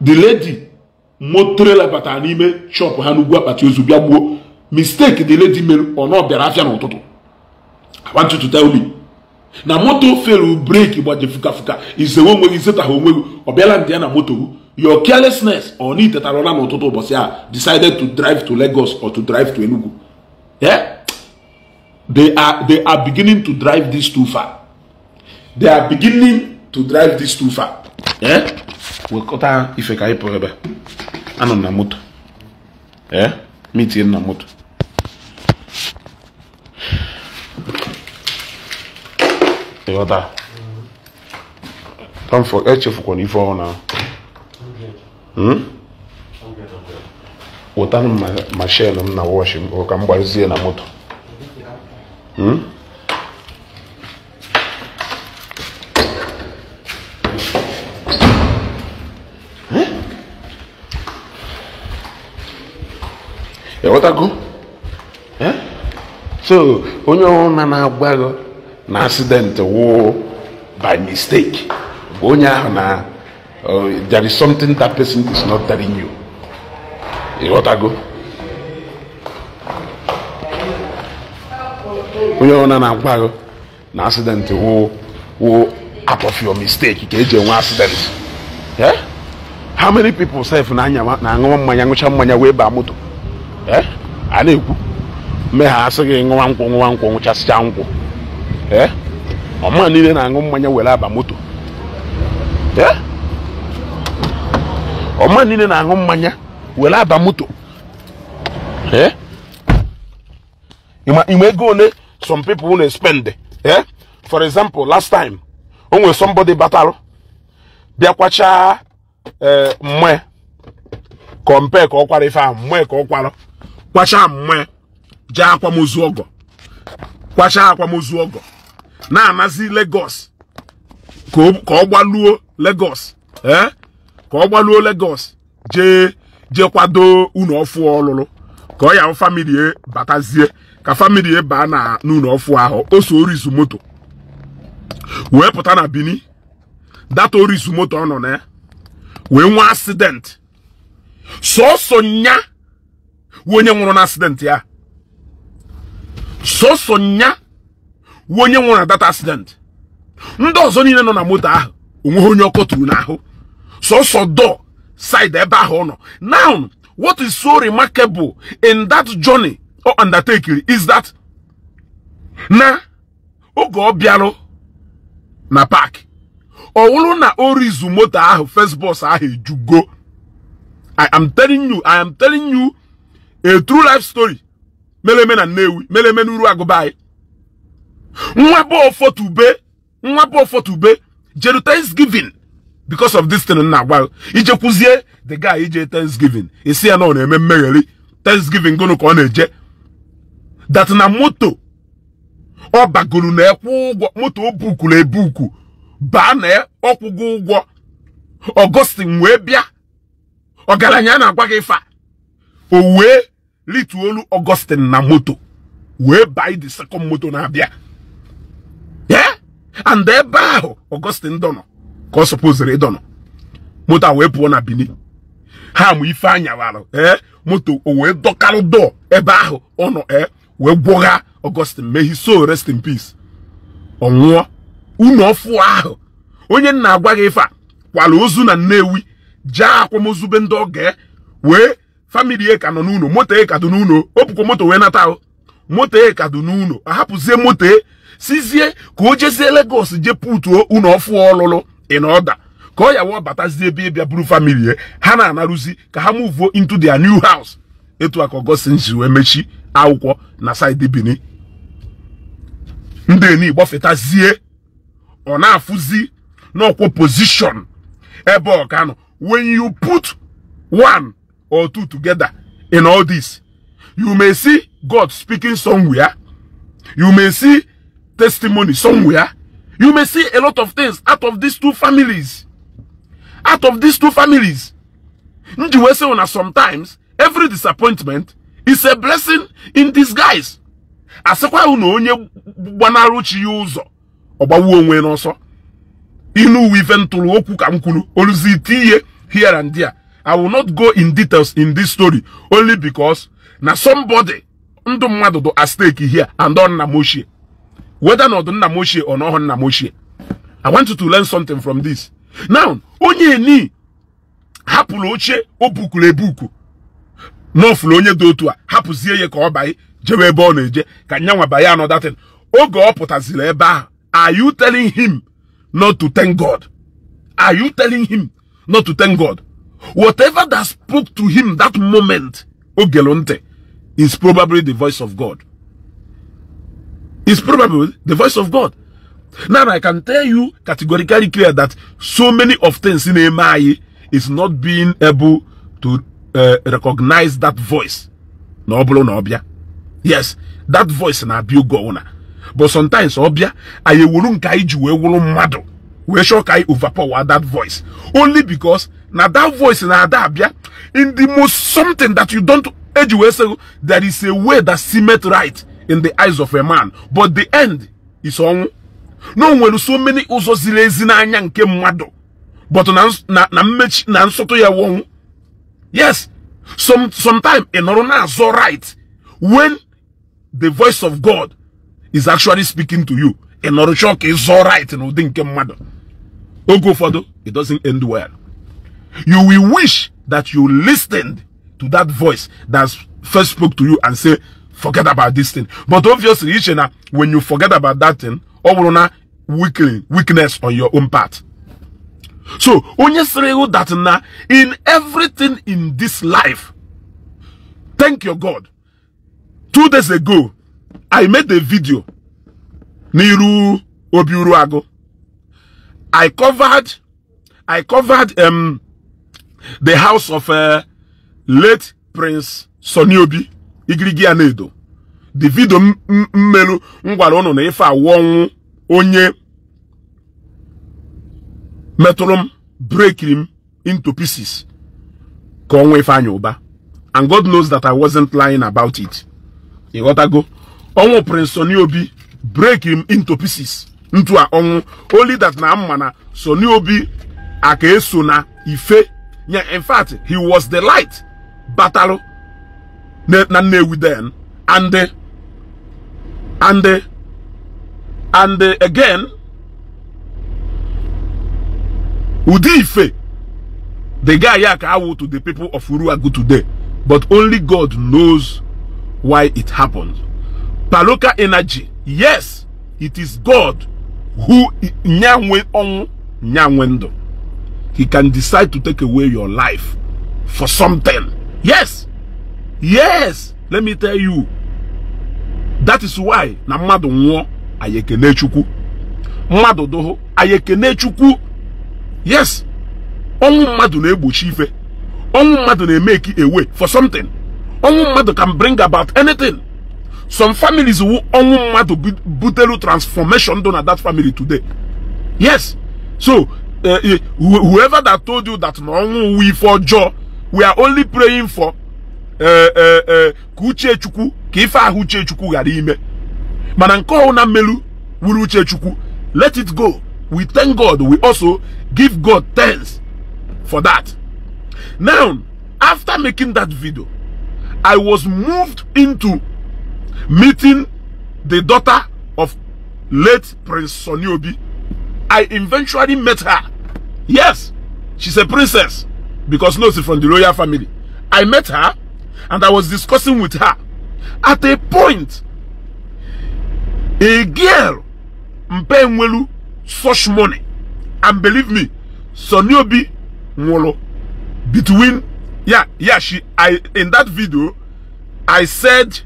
The lady moto trailer batara n'ime shop ha n'ugwu akpati ozu bịa gbuo. Mistake the lady mere ọ nọ bịara afịa n'ụtụtụ. I want you to tell me. Na moto fail brake gbaje fuka fuka izewe onwe gị zeta ha onwe gị ọ bịala ndị ya na moto. Your carelessness ọ na itetara ụra n'ụtụtụ ụbọchị a decided to drive to Lagos or to drive to Enugu. Yeah? They are beginning to drive this too far. They are beginning to drive this too far. Yeah? Wekọta ife ka anyị pụrụ ebe anọ na moto. Yeah? Meeting na moto. Ịghọta? Don't forget echefukwana ife ọhụrụ na. Wụta ma shell m na wash m ka m gbazie na moto. Ịghọtago? So onye ọhụrụ na-agwa gị na accident wụ by mistake bụ onye ahụ na there is something that person is not telling you. Ịghọtago? Onye ọhụrụ na-agwa gị na accident wụ out of your mistake ka eji enwe accident. How many people sef na-aṅụwa mmanya ṅụcha mmanya wee baa moto? A na-ekwu mee ha asị gị ṅụwa nkwụ ṅụwa nkwụ ṅụchasịcha nkwụ. Ọma niile na-aṅụ mmanya were aba moto. Ọma niile na-aṅụ mmanya were aba moto. Ime ego one some people na spend. For example, last time o nwere somebody batalụ bịakwacha mmee compare ka ọ kwara ife ahụ mmee ka ọ kwara kwacha mmee jee akwamozu ọgọ kwacha akwamozu ọgọ na-anazi Lagos ka ọ gbaluo Lagos, ka ọ gbaluo Lagos jee jee kwado unu ọfụ ọlụlụ ka ọ ya family batazie ka family baa na n'ụlọ ọfụ ahụ. O so orizu moto wee pụta na Benin, data orizu moto ọ nọ na ya wee nwee accident. Sọsọ nya onye nwụrụ na accident ya, sọsọ nya onye nwụrụ na data accident. Ndị ọzọ niile nọ na moto ahụ onweghị onye ọkọ tụrụ n'ahụ, sọsọ dọ side ebe ahụ ọ nọ. Now what is so remarkable in that journey or undertaking is that na oge ọ bịarụ na park, ọ wụrụ na orizu moto ahụ first bus ahụ ejugo. I am telling you, I am telling you a true life story. Meleme na Nnewi, meleme n'uru agụba. Nwa bụ ọfọtube jeru Thanksgiving because of this thing na-agwa. Ije kwuzie the guy ije Thanksgiving, isi ya na ọ na-eme mmegheri Thanksgiving gụnụ ka ọ na-eje. That na moto ọ bagoro na ekwu ụgwọ moto o bukuru ebuku baa na ọkwụgo ụgwọ. Augustine wee bịa, ọgaranya na-agwa gị ife a, o wee lituolu Augustine na moto wee buy the second moto na-abịa. Yeah, and ebe ahụ Augustine dọnọ ka ọ supposed ịdọnọ moto a wee pụọ na Benin. Ha mụ ife anyawara moto o wee dọkarụ dọ ebe ahụ ọ nọ wee gwọgha Augustine. May his soul rest in peace. Ọ nwụọ unu ọfụ ahụ. Onye nna agwa gị ife a kwala ozu na Nnewi jee akwamozu be ndị ọga wee family ka nọ n'ụlọ, moto ka dị n'ụlọ, o bukwa moto wee nata ahụ, moto ka dị n'ụlọ, ahapụzie moto sizie ka o jezie Lagos jee putuo unu ọfụ ọlụlụ in order ka ọ ya wee batazie ebe ịbịa buru family ha na-anarụzi ka ha move into their new house. Etu a ka Augustine si wee mechi akwụkwọ na side Benin. Ndị eni gbafetazie ọ na-afụzi n'ọkwa position ebe ọ ka nọ. When you put one or two together in all this, you may see God speaking somewhere, you may see testimony somewhere, you may see a lot of things out of these two families. Out of these two families. Sometimes every disappointment is a blessing in disguise. Asịkwa unu onye gbanarụ chi ya ụzọ ọgbawuo onwe n'ọsọ. Inu ife ntụrụ okwu ka m kwuru oluzi tinye here and there. I will not go in details in this story only because na somebody ndụ mmadụ do at stake here and on nna m ochie. Whether not nna m ochie or not nna m ochie, I want you to learn something from this. Now, onye ni hapụrụ oche o bukuru ebuku n'ọfụrụ onye dị otu a hapụzie ya ka ọ banye jewe ebe ọ na-eje ka nyanwa banye another thing. Oge ọ pụtaziri ebe ahụ, are you telling him not to thank God? Are you telling him not to thank God? Whatever that spoke to him that moment, Ogelonte, is probably the voice of God. It's probably the voice of God. Now I can tell you categorically clear that so many of things in MI is not being able to recognize that voice. No bro, no obia. Yes, that voice na abịa oge ọwụna. But sometimes obia aye wuru nke anyị ji wee wuru mmadụ wee chọọ ka anyị overpower that voice only because na that voice na ada abịa in the most something that you don't eji wee sị there is a way that seemeth right in the eyes of a man, but the end is ọnwụ. No nwere so many ụzọ ziri ezi n'anya nke mmadụ, but na mmechi na nsọtụ ya wụ ọnwụ. Yes, sometime ị nọrọ na-azọ right when the voice of God is actually speaking to you. Ị nọrọ chọọ ka ịzọ right n'ụdị nke mmadụ. Oge ụfọdụ it doesn't end well. You will wish that you listened to that voice that first spoke to you and say, forget about this thing. But obviously, iche na when you forget about that thing, ọ bụrụ na weakness on your own part. So onye sịrị that na in everything in this life, thank your God. 2 days ago, I made a video n'iru Obi Uruago. I covered the house of late Prince Sonny Obi Igirigi Anedo. The video mmelu ngwara unu na ife awonwu onye metụrụ break him into pieces ka ọnwa Ifeanyi Uba. And God knows that I wasn't lying about it. You gotta go. Ọnwụ Prince Sonny Obi break him into pieces. Ntu a ọnwụ only that na amma na Sonny Obi aka eso na ife. Yeah, in fact, he was the light battle na Nnewi then. And again, Udi Ife, the guy yaka awu to the people of Uruagu today, but only God knows why it happened. Paloka energy, yes, it is God who nyanwe on nyanwendo. He can decide to take away your life for something. Yes, yes. Let me tell you, that is why na mmadụ nwụọ ayekene Chukwu, mmadụ doho ayekene Chukwu. Yes, ọnwụ mmadụ na-egbochi ife, ọnwụ mmadụ na-emeke a way for something. Ọnwụ mmadụ can bring about anything. Some families who ọnwụ mmadụ butelu transformation done at that family today. Yes, so whoever that told you that na ọnwụ ife ọjọọ, we are only praying for ka uche Chukwu, ka ife ahụ uche Chukwu ghara ime. Mana nke ọwụ na mmelu wuru uche Chukwu, let it go. We thank God. We also give God thanks for that. Now, after making that video, I was moved into meeting the daughter of late Prince Sonny Obi. I eventually met her. Yes, she's a princess because no, she's from the royal family. I met her and I was discussing with her. At a point, a girl mpe nwelu such money, and believe me, Sonny Obi nwolo between she I in that video I said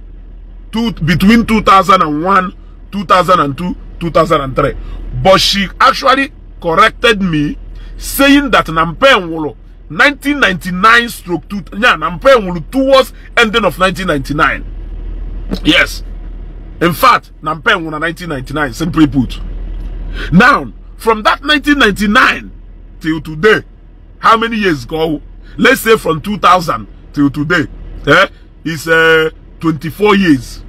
between 2001, 2002, 2003, but she actually corrected me saying that na mpe nwolo 1999/2, yeah, na mpe nwolo towards ending of 1999. Yes, in fact, na mpe nwolo 1999, simply put. Now, from that 1999 till today, how many years ago? Let's say from 2000 till today, is 24 years.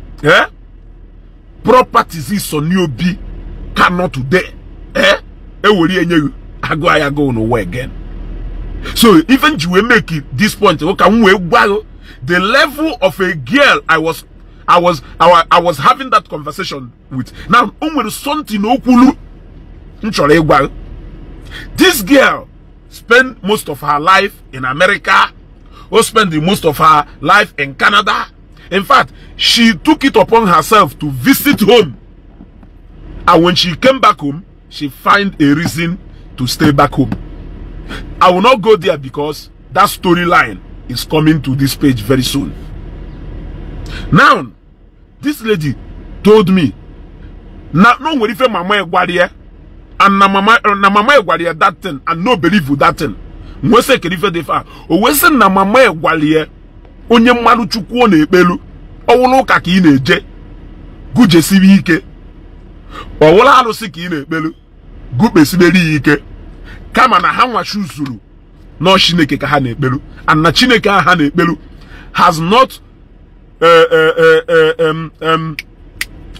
Properties is Sonny Obi cannot today. I go nowhere again. So even you will make it this point, okay, the level of a girl I was having that conversation with. Now, something. This girl spent most of her life in America, or spent the most of her life in Canada. In fact, she took it upon herself to visit home. And when she came back home, she found a reason to stay back home. I will not go there because that storyline is coming to this page very soon. Now, this lady told me, na no ife mama egwarie, and na mama egwarie that thing, and no believe with that thing. Mwese kerife defa. O wese na mama egwarie onye mmadụ Chukwu ọ na-ekpelu, ọwụlụ ụka ka ị na-eje, gujesibe ike. Ọwụlụ alụsị ka ị na-ekpelu, gukpesibere ya ike. Kama na ha nwachi usoro na Chineke ka ha na-ekpelu, and na Chineke ha na-ekpelu has not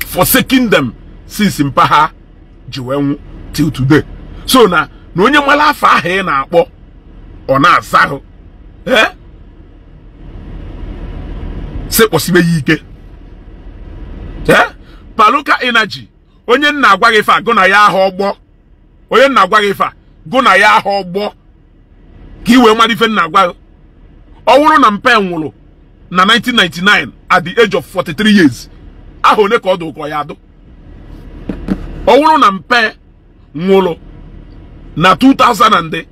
forsaken them since mpaha ji wee nwụ till today. So na onye mara afọ ahụ ị na-akpọ ọ na-aza ahụ, sekpọsibe ya ike. Paloka energy, onye nna agwa gị ife a, gụ na ya ahụ ọgbọ. Onye nna agwa gị ife a, gụ na ya ahụ ọgbọ, ka i wee mara ife nna agwa gị. Ọ wụrụ na mpe nwụrụ na 1999 at the age of 43 years, ahụ one ka ọ dị ụkọ ya adụ. Ọ wụrụ na mpe nwụrụ na 2000 and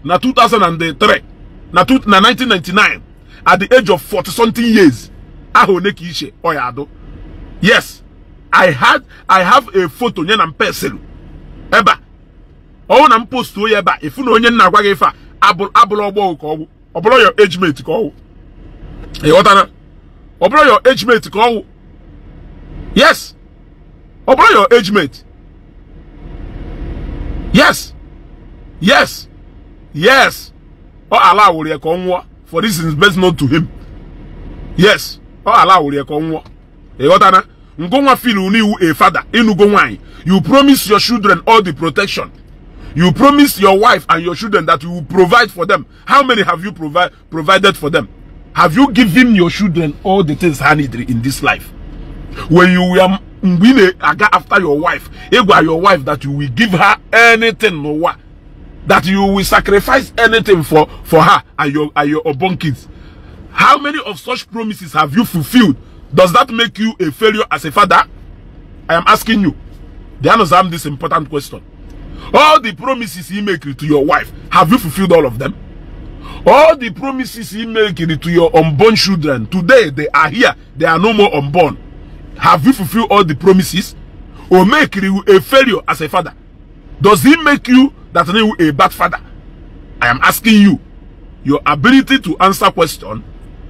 na 2003 na 1999 at the age of 40 something years, ahụ one ka iche ọ ya adụ? Yes, I have a photo nye na mpe selu ebe a. Ọwụ na m postuo ya ebe a, ifu na onye nna agwa gị ife a abụrụ ọgbọ ka ọgwụ, ọ bụrụ your age mate ka ọwụ. Ịghọtara? Ọ bụrụ your age mate ka ọwụ. Yes, ọ bụrụ your age mate. Yes, ọ ala wụrụ ya ka ọ nwụọ for reasons best known to him. Yes, ọ ala wụrụ ya ka ọ nwụọ. Ịghọtara? Ngụnwa feel n'iwu a father, ịnụgo nwaanyị, you promise your children all the protection. You promise your wife and your children that you will provide for them. How many have you provided for them? Have you given your children all the things ha need in this life? When you were mgbe ị na-aga after your wife, ị gwa your wife that you will give her anything n'ụwa, that you will sacrifice anything for her and your unborn kids. How many of such promises have you fulfilled? Does that make you a failure as a father? I am asking you. The answer am this important question. All the promises you make to your wife, have you fulfilled all of them? All the promises you make to your unborn children, today they are here, they are no more unborn. Have you fulfilled all the promises? Or make you a failure as a father? Does it make you that you a bad father? I am asking you. Your ability to answer question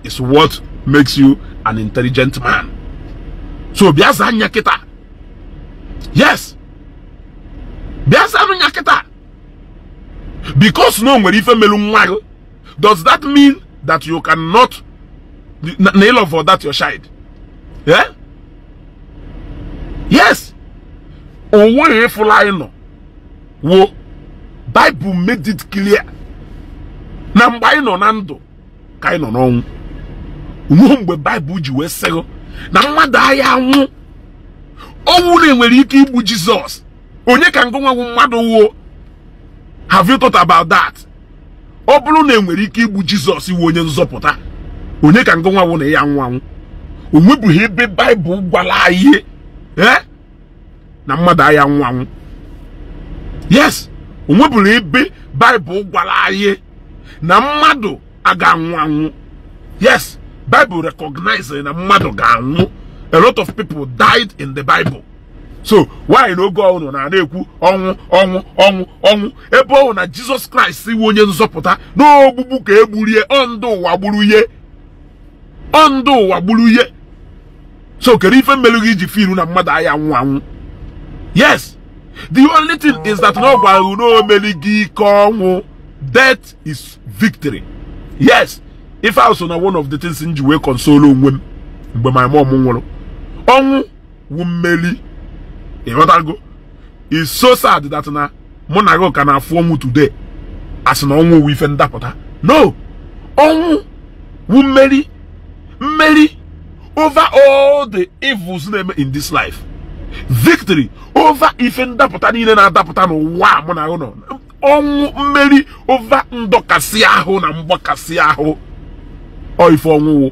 is what makes you an intelligent man. So bịa zaa anya kịta. Yes, bịa zaa anya kịta. Because no nwere ife melu nwa gị, does that mean that you cannot na love for that your child? Yeah? Yes, onwe ịfụla anyị nọ wo. Bible made it clear na mgbe anyị nọ na ndụ ka anyị nọ n'ọnwụ. Onwe mgbe Bible ji wee sịgụ na mmadụ agha anwụ. Ọnwụ na-enwere ike igbu Jizọs, onye ka ngụnwanwụ mmadụ wuo? Have you thought about that? Ọ bụrụ na enwere ike igbu Jizọs iwu onye nzọpụta, onye ka ngụnwanwụ na ya anwụ anwụ? Onwebụghị ebe Baịbụl gwara anyị na mmadụ agha anwụ anwụ. Yes, onwebụrụ ebe Baịbụl gwara anyị na mmadụ aga anwụ anwụ. Yes, Bible recognize na mmadụ ga-anwụ. A lot of people died in the Bible. So why n'oge ọnwụ na na-ekwu ọnwụ, ọnwụ, ọnwụ, ọnwụ, ebe ọnwụ na Jizọs Kraịst iwu onye nzọpụta n'ogbugbu ka egburie ọndụ ụwa gburu ihe, ọndụ ụwa gburu ihe? So kedu ife mmelu gị iji firu na mmadụ agha anwụ anwụ? Yes, the only thing is that na ọ gwara na o meli gị ike ọnwụ. Death is victory. Yes, ife ahụ so na one of the things m ji wee console onwe m mgbe my mom nwụrụ. Ọnwụ wu mmeli. Ịghọtago? It's so sad that na mụ na gị ka na-afụ ọnwụ today asị na ọnwụ wu ife ndapụta. No, ọnwụ wu mmeri, mmeri over all the evils na-eme in this life, victory over ife ndapụta niile na-adapụta n'ụwa mụ na gị nọ. Ọnwụ, mmeri over ndọkasị ahụ na mgbakasị ahụ. Ọ ife ọnwụ wụ.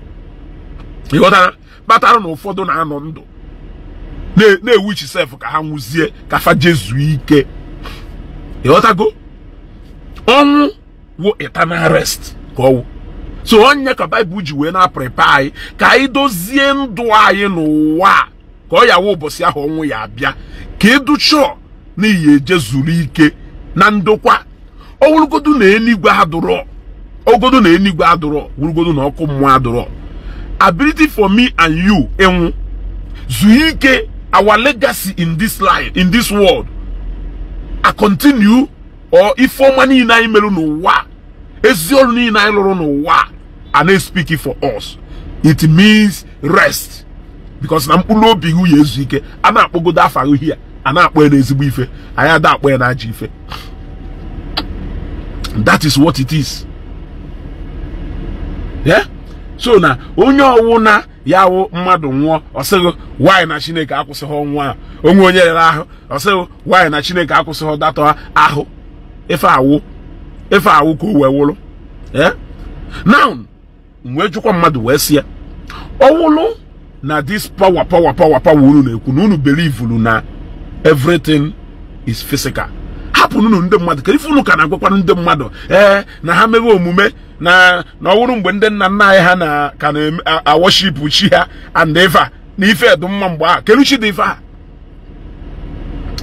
Ịghọtara? Kpatara na ụfọdụ na-anọ ndụ na-ewichi sef ka ha nwụzie ka fa jezuo ike. Ịghọtago? Ọnwụ wụ eternal rest ka ọwụ. So onye ka Baịbụl ji wee na-prepare anyị ka anyị dozie ndụ anyị n'ụwa ka ọ ya wụ ụbọchị ahụ ọnwụ ya abịa, ka ịdụchọ n'ihi eje zuru ike na ndokwa. Ọwụrụgodu na eluigwe adụrọ, ogodo na eluigwe adụrọ, wụrụgodu na ọkụ mmụọ adụrọ, ability for me and you enwu zuo ike, our legacy in this life, in this world, I continue or ife ọma niile anyị merụ n'ụwa, ezi ọrụ niile anyị lụrụ n'ụwa a na-speak for us. It means rest, because na mkpụrụ obi gị ya ezu ike. A na-akpọgodo afa gị here, a na-akpọ ya n'ezigbo ife, anyị ada akpọ ya na ajọ ife. That is what it is. Yeah, so na onye ọwụ na ya wụ mmadụ nwụọ, ọ sịghị why na Chineke akwụsịghị ọnwụ ahụ. Onwe onye rere ahụ, ọ sịghị why na Chineke akwụsịghị datọ ahụ. Ife awụ, ife awụ ka o wee wụrụ. Yeah, now wee jụkwa mmadụ wee sị ya ọwụlụ na this power power power power unu na-ekwu na unu believe na everything is physical. Hapụ nunu ndị mmadụ ka ife unu ka na-agwakwanụ ndị mmadụ na ha mewe omume na na ọwụrụ mgbe ndị nna nna anyị ha na ka na-worship chi ha and eva na ife dị mma mgbe a keluchi dị ife a,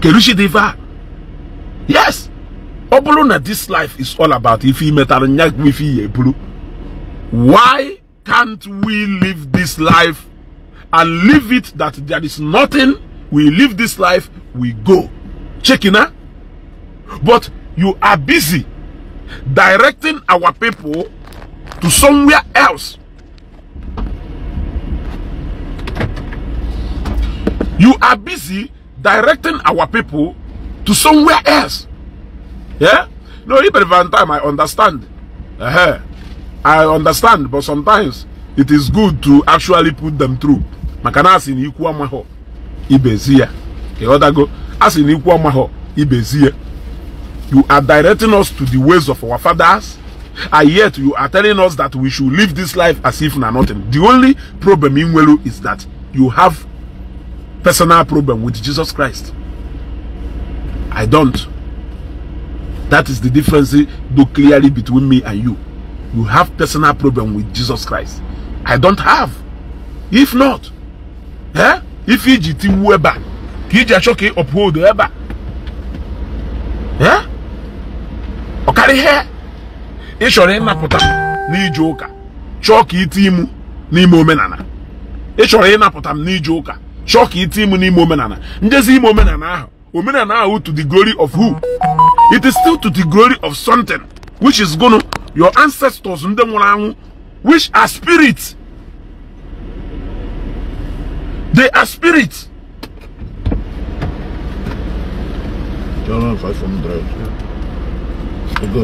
keluchi dị ife a. Yes, ọ bụrụ na this life is all about ife imetara nya ife ihe eburu, why can't we live this life and leave it that there is nothing? We live this life, we go checking. But you are busy directing our people to somewhere else. You are busy directing our people to somewhere else. Yeah? No, even Valentine, I understand. I understand, but sometimes it is good to actually put them through. Makana asị na ikwu amaho ibezi ya. Go asị na ikwu amaho ibezi ya. You are directing us to the ways of our fathers, and yet you are telling us that we should live this life as if na nothing. The only problem in Welu is that you have personal problem with Jesus Christ. I don't. That is the difference though clearly between me and you. You have personal problem with Jesus Christ. I don't have. If not, if iji weba, iji achọ uphold eba. Ọ karị ihe ị chọrọ ịnapụta n'ije ụka, chọọ ka iti imu n'ime omenala. Ị chọrọ ịnapụta m n'ije ụka, chọọ ka iti imu n'ime omenala. Njezi ime omenala ahụ, omenala ahụ to the glory of who? It is still to the glory of something which is gonna your ancestors ndị nwụrụ anwụ, which are spirits. They are spirits. 500. Go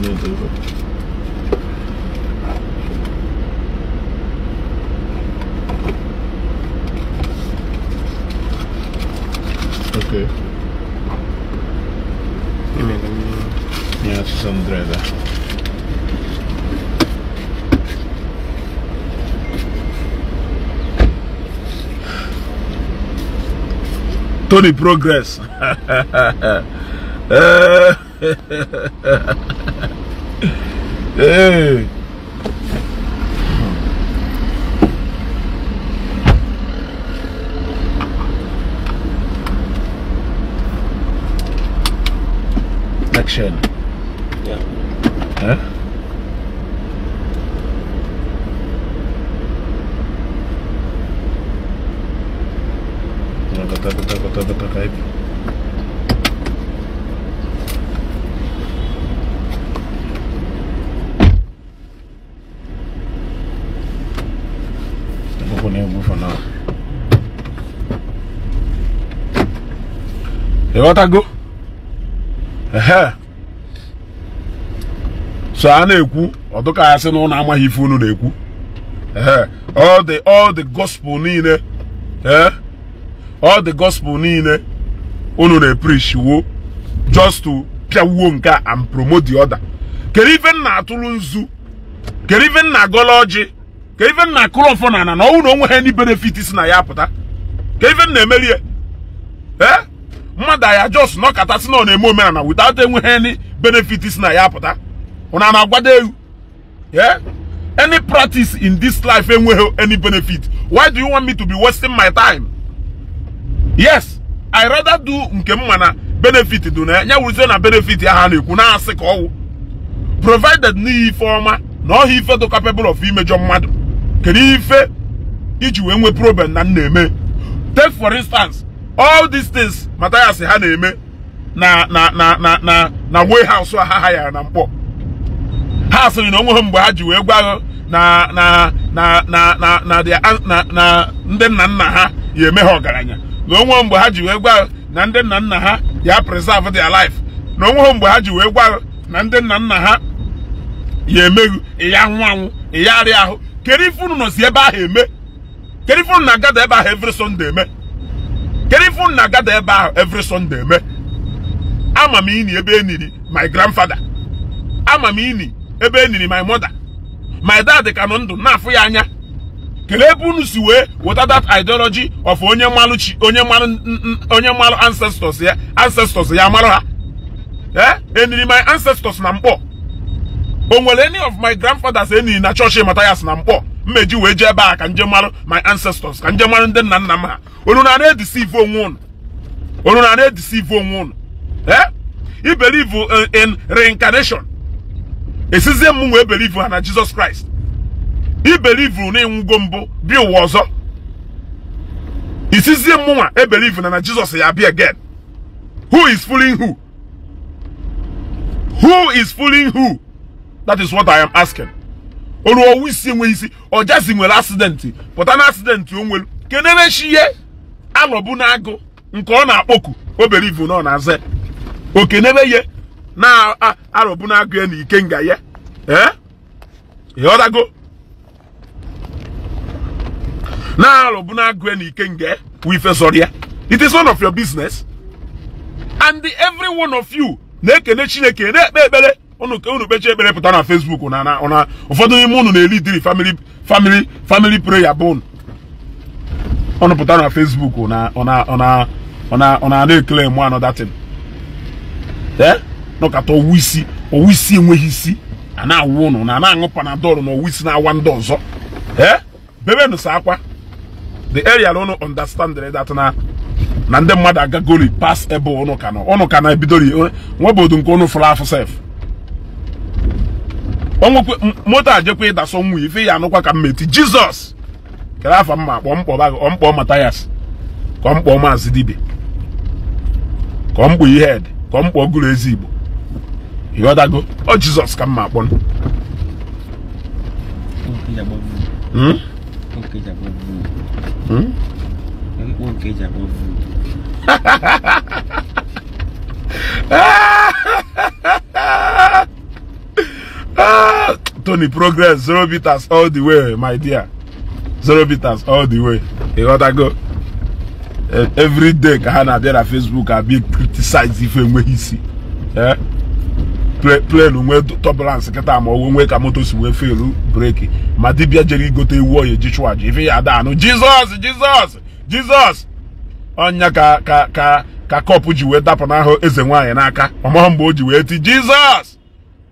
okay. Yeah, 600. Tony Progress. Hey. Action. Yeah. Huh? Go. So a na-ekwu ọdụka ya sị na ụnụ amaghị ife unu na-ekwu. All the gospel niile, all the gospel niile unu na-preach wo just to pịawuo nke a and promote the other. Kedu ife nna atụrụ nzu? Kedu ife nna agọla ọjị? Kedu ife nna akụrụ ọfọ na ana na ọnwụ na onwe ha any benefit si na ya pụta? Kedu ife nna emerie? Mmadụ ya just nọkata sị na ọ na-eme omenala without enweghị any benefit si na ya pụta. Ụna na-agwado ewu. Any practice in this life enweghị any benefit. Why do you want me to be wasting my time? Yes, I rather do nke m mana benefit dị na ya wuruzie na benefit ya ha na-ekwu na-asị ka ọwụ. Provided n'ihi ife ọma na ọha ife dị capable of imejọ mmadụ. Kedu ife iji wee nwee problem na m na-eme? Take for instance, all these things Matthias ha na-eme na na na na na na warehouse ha ha ya na mkpọ. Ha sịrị na onwe ha mgbe ha ji wee gwa na na na na na na na na ndị nna nna ha ya eme ha ọgaranya. Na onwe mgbe ha ji wee gwa na ndị nna nna ha ya preserve their life. Na onwe mgbe ha ji wee gwa na ndị nna nna ha ya emeghu ya anwụ anwụ ya arịa ahụ. Kedu ife unu nọsi ebe ahụ eme? Kedu ife unu na-agada ebe ahụ every Sunday eme? Kedu ife unu na-agada ebe ahụ every Sunday eme? Ama m ini ebe eniri my grandfather. Ama m ini ebe eniri my mother. My dad ka nọ ndụ na-afụ ya anya. Kelee ebe unu si wee weta that ideology of onye mmalụ chi, onye mmalụ ancestors ya, ancestors ya marụ ha. Eniri my ancestors na mkpọ. O nwere any of my grandfathers eniri na chọọchị Mathias na mkpọ mmeji wee jee ebe a ka nje mmalụ my ancestors, ka nje mmalụ ndị nna nna m ha. Unu na na-edeceive onwe unu. Unu na na-edeceive onwe unu. I believe in reincarnation. Esizie m wee believe ha na Jesus Christ. I believe na ịnwụgo mbụ bi ụwa ọzọ. Isizie mụnwa e believe na Jesus ya be again. Who is fooling who? Who is fooling who? That is what I am asking. Olu owu isi enwe isi ọjazi nwere accident pụta na accident o nwere kenere shi ye alọbụ na agụ nke ọ na-akpọku o believe na ọ na-aza okenebe ye na arọbụ na agụ ya na ikenga ya. Ịghọtago? Na arọbụ na agụ ya na ikenga wife sọrọ ya. It is none of your business. And every one of you na-ekene Chineke na-ekpe ekpere. Unu kpeche ekpere pụta na Facebook na ụfọdụ n'ime unu na-eli diri family prayer bụ unu pụta na Facebook na ọ na-ekele mụ another thing. Nọkata owu isi enweghị isi a na-awụ unu na na-aṅụ panadol na owu isi na-awa ndị ọzọ. Bebenụ sa akwa. The area unu understand that na ndị mmadụ agagori pass ebe unu ka nọ. Unu ka na-ebidori nwebodo nke unu fụrụ afụ sef. Moto ajekwa ịdasọ nwa ife ya anụkwa ka mmeti Jizọs kere afa mma kpọọ mkpọ mkpọ Mathias ka mkpọ Maazị Dibia ka mkpọ Ihed ka mkpọ Gụrụ Eze Igbo. Ịghọtago? Ọ Jizọs ka mma akpọ. Tony Progress, 0 meters all the way, my dear. 0 meters all the way. You gotta go. Every day, ka ha na-abịa na Facebook abịa criticize ife enweghị isi. Plane nwe turbulence kịta ma ọ nwee ka moto si wee fail breki. Ma dibịa jere igote ewu oyi ji chụọ aja ife ya ada anụ Jizọs Jizọs Jizọs. Ọnya ka kọpụ ji wee dapụ n'ahụ eze nwaanyị n'aka. Ọmahụ mgbe o ji wee ti Jizọs.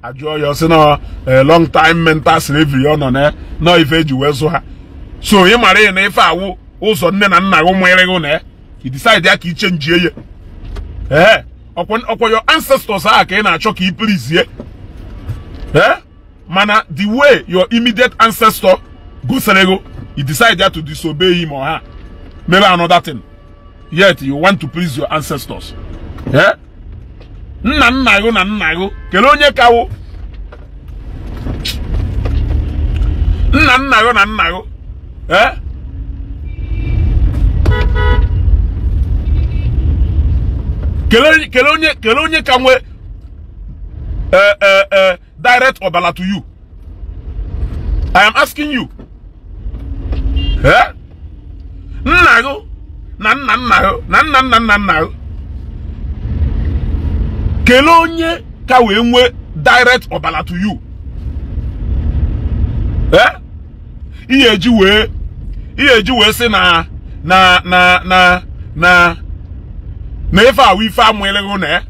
Ajụọ ya sị na long time mental slavery ọ nọ na ife eji wee zụ ha. So ị mara ya na ife awụ ụzọ nne na nna gị mụnyere gị na i decide ya ka i chenjie ya. Ọkwa your ancestors ahụ ka ị na-achọ ka i please. Mana the way your immediate ancestor gosiri gị, you decide ya to disobey him or her. Maybe another thing. Yet you want to please your ancestors. Nna nna gị na nna gị kelee onye kawo nna nna gị na nna gị. Kelee onye ka nwe direct ọbala to you. I am asking you. Nna gị na nna nna gị na nna nna nna nna gị kelee onye ka wee nwee direct ọbala to you. Ihe eji wee sị na na na na na na ife awụ ife amụịlịghụ na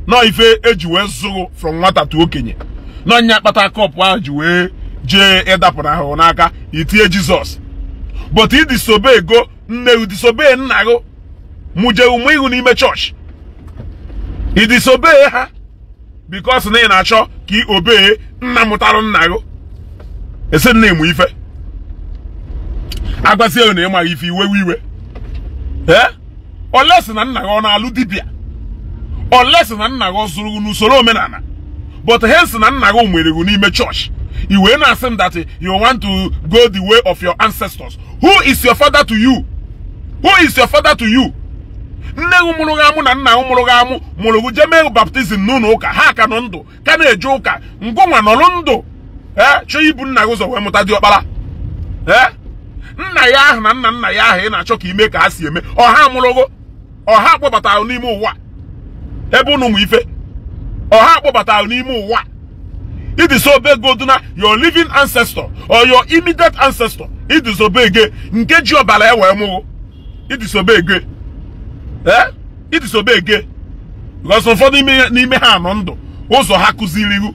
nọ ife eji wee zụrụ from nwata to okenye nọ nya akpata kọpụ ahụ ji wee jee ịdapụrụ ahụ n'aka itinye Jizọs. But i disobey go nne gị disobey nna gị mụje ụmụ ihu n'ime chọọchị. I disobey ha because na ị na-achọ ka ị obey nna mụtarụ nna gị. Ese nna ịmụ ife agwazie na ịmaghị ife iwe iwe. Olesi na nna gị ọ na-alụ dibịa, olesi na nna gị ọ zụrụ n'usoro omenala, but hence na nna gị nwere gị n'ime chọọchị i wee na-asị m that you want to go the way of your ancestors. Who is your father to you? Who is your father to you? Nne gị mụrụ gị amụ na nna gị mụrụ gị amụ mụrụ gị jee mee baptizim n'ụlọ ụka, ha ka nọ ndụ ka na-eje ụka, ngụnwa nọrọ ndụ chọọ ibu nna gị ụzọ wee mụta diọkpara. Nna ya ahụ na nna nna ya ahụ ị na-achọ ka ime ka ha si eme, ọha mụrụ gị, ọha kpọbatara n'ime ụwa ebe unu ụmụ ife, ọha kpọbatara n'ime ụwa. It is so big God na your living ancestor or your immediate ancestor. Idisobe ege nke ji ọbara ya wee mụrụ. Idisobe ege. Idisobe ege. Because ụfọdụ n'ime ha nọ ndụ, ụzọ ha kụziri,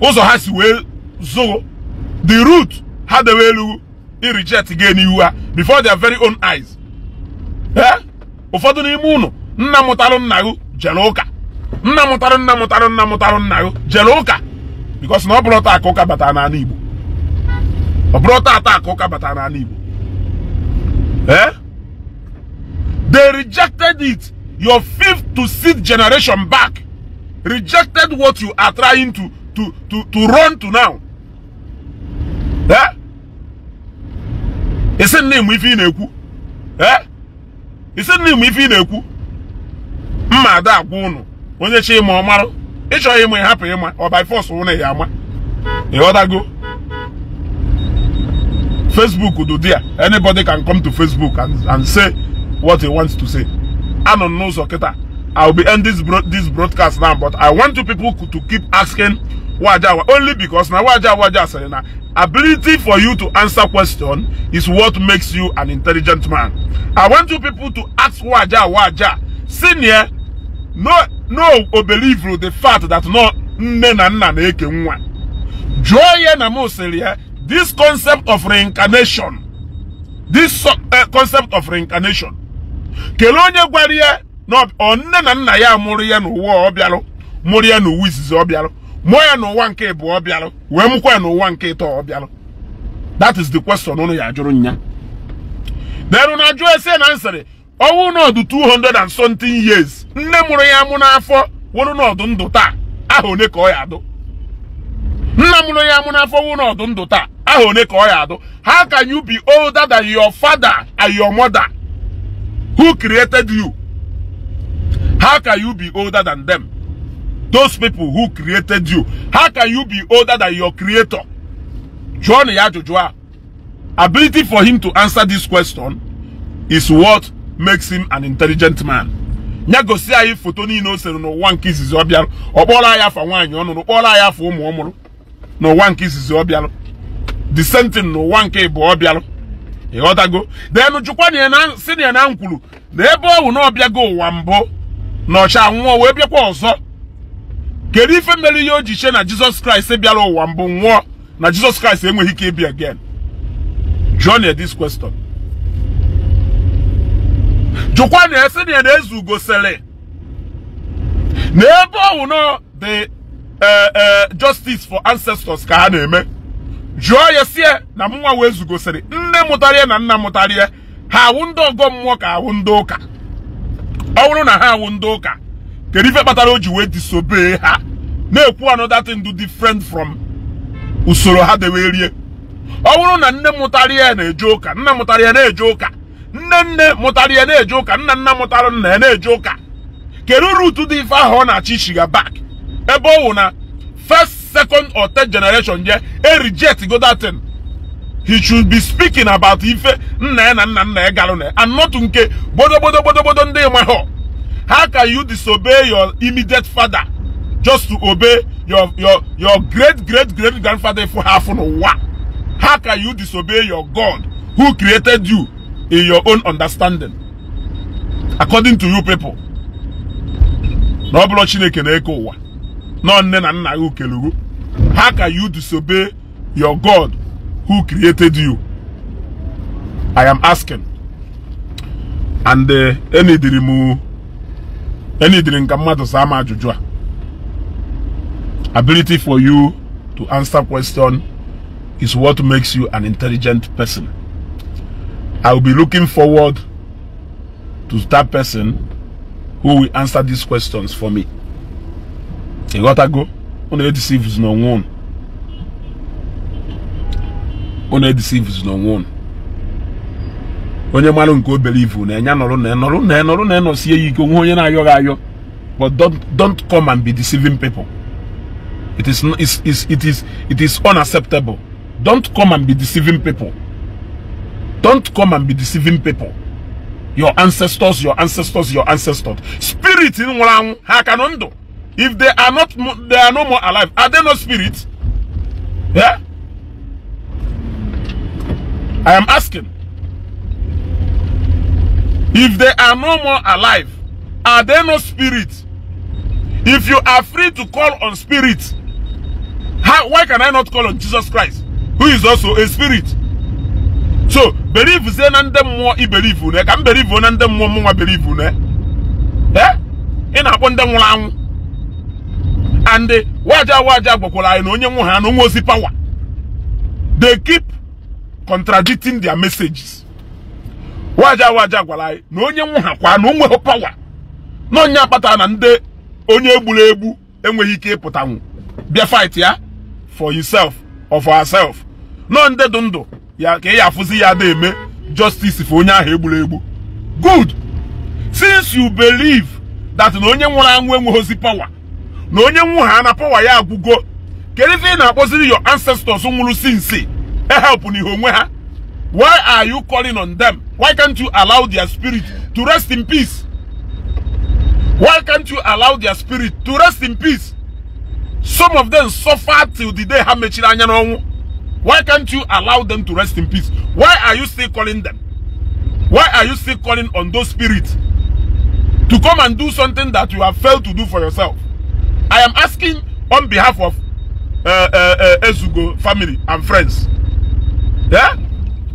ụzọ ha si wee zụrụ, the root ha dewe elu, i reject gị n'ihu ha before their very own eyes. Ụfọdụ n'ime ụnụ nna mụtarụ nna gị jere ụka, nna mụtarụ nna mụtarụ nna mụtarụ nna gị jere ụka, because na ọ bụrụ taa ka ụka batara n'ala Igbo. Ọ bụrụ taa ka ụka batara n'ala Igbo. They rejected it. Your 5th to 6th generation back rejected what you are trying to run to now. Isi nne m ife ị na-ekwu. Isi nne m ife ị na-ekwu. Mma ada agwa ụnụ onye chi ịma ọ marụ, ịchọghị ịma ịhapụ ịma, ọ by force ụnụ ya ama. Ịghọtago? Facebook do there. Anybody can come to Facebook and say what he wants to say. Anọ n'ụzọ kịta. I will be ending this broadcast now, but I want you people to keep asking Waja, only because now Waja saying now, ability for you to answer question is what makes you an intelligent man. I want you people to ask Waja senior, no believe the fact that no nne na nna na-eke nwa. Jụọ ya na mụ sịrị ya, this concept of reincarnation, this concept of reincarnation, kelee onye gwara ya na ọ nne na nna ya mụrụ ya n'ụwa ọ bịalụ, mụrụ ya n'ụwa izizi ọ bịalụ, mụọ ya n'ụwa nke ịbụọ ọ bịalụ, wee mụkwa ya n'ụwa nke ịtọ ọ bịalụ. That is the question ụnụ ya ajụrụ nya. Then na ajụ ese na nsịrị ọnwụ n'ọdụ 200 and something years, nne mụrụ ya mụ n'afọ wụrụ n'ọdụ ndụ taa, aha one ka ọ ya adụ. Nna mụrụ ya mụ n'afọ wụrụ n'ọdụ ndụ taa, aha one ka ọ ya adụ. How can you be older than your father and your mother who created you? How can you be older than them? Those people who created you. How can you be older than your creator? John Yajujua. Ability for him to answer this question is what makes him an intelligent man. Nyagosi ayi foto ni no sere no one kiss is obialu. Obola ya fa nwanyi onu, obola ya fa umu omuru. No one kiss is obialu. The same thing no one ke bu obialu. Ịghọtago? Then jukwa na na senior na nkwulu na ebe ọ wụ na ọbịago ụwa mbụ na ọcha nwụọ wee bịakwa ọzọ. Kedu ife mere ihe o ji che na Jesus Christ bịara ụwa mbụ nwụọ na Jesus Christ enweghị ike ịbịa again? Johnny this question. Jukwa na esi na ezu gosele na ebe ọ wụ na the justice for ancestors ka ha na-eme. Jụọ ya sie na mụnwa wee zugosiri nne mụtara ya na nna mụtara ya, ha awụ ndị ọgọ mmụọ ka awụ ndị ụka. Ọ bụrụ na ha awụ ndị ụka, kedu ife kpatara o ji wee disobey ha na-ekwu another thing do different from usoro ha dewe rie? Ọ bụrụ na nne mụtara ya na-eje ụka, nna mụtara ya na-eje ụka, nne nne mụtara ya na-eje ụka, nna nna mụtara nna ya na-eje ụka, kedu route dị ife ahụ ọ na-achị shiga back? Ebe ọ wụ na first, second or third generation je e reject go that thing. He should be speaking about ife nna ya na nna nna ya galụ na and not nke bodo bodo bodo bodo ndị ma ho. How can you disobey your immediate father just to obey your great great great grandfather for half n'ụwa? How can you disobey your God who created you in your own understanding? According to you people, na ọ bụrụ Chineke na-eke ụwa, no nne na nna gị kelugu. How can you disobey your God who created you? I am asking. And enidiri nka mmadụ saa m ajụjụ a. Ability for you to answer question is what makes you an intelligent person. I will be looking forward to that person who will answer these questions for me. Ịghọtago? Unu edeceive n'onwe unu. Unu edeceive n'onwe unu. Onye mmadụ nke o believe na enya nọrọ na nọrọ na nọrọ na nọ sie ya ike, onwe onye na-ayọ gị ayọ. But don't come and be deceiving people. It is it is unacceptable. Don't come and be deceiving people. Don't come and be deceiving people. Your ancestors, your ancestors, your ancestors. Spirit in nwụrụ anwụ ha ka nọ ndụ. If they are not, they are no more alive. Are they not spirits? Yeah? I am asking. If they are no more alive, are they no spirits? If you are free to call on spirits, why can I not call on Jesus Christ, who is also a spirit? So, believe say na ndị mmụọ I believe une ka m believe na ndị mmụọ mụnwa believe une. Eh? Ị na-akpọ ndị nwụrụ anwụ. And waja gwakwara anyị na onye nwụ ha na onwe ozi power. They keep contradicting their messages. Waja gwara anyị na onye nwụ ha kwa na onwe power. Na onye akpata na ndị onye egburu egbu enweghị ike ịpụtanwu bịa fight ya for yourself or for herself. No ndị dị ndụ ya ka ya afụzi ya da eme justice for onye ahụ egburu egbu. Good. Since you believe that na onye nwụrụ anwụ enweghịzi power, na onye nwụ ha na power ya agwụgo, kedu ife ị na-akpọziri your ancestors nwụrụ since help n'ihe onwe ha? Why are you calling on them? Why can't you allow their spirit to rest in peace? Why can't you allow their spirit to rest in peace? Some of them suffered till the day ha mechiri anya n'ọnwụ. Why can't you allow them to rest in peace? Why are you still calling them? Why are you still calling on those spirits to come and do something that you have failed to do for yourself? I am asking on behalf of Ezugo family and friends. Yeah?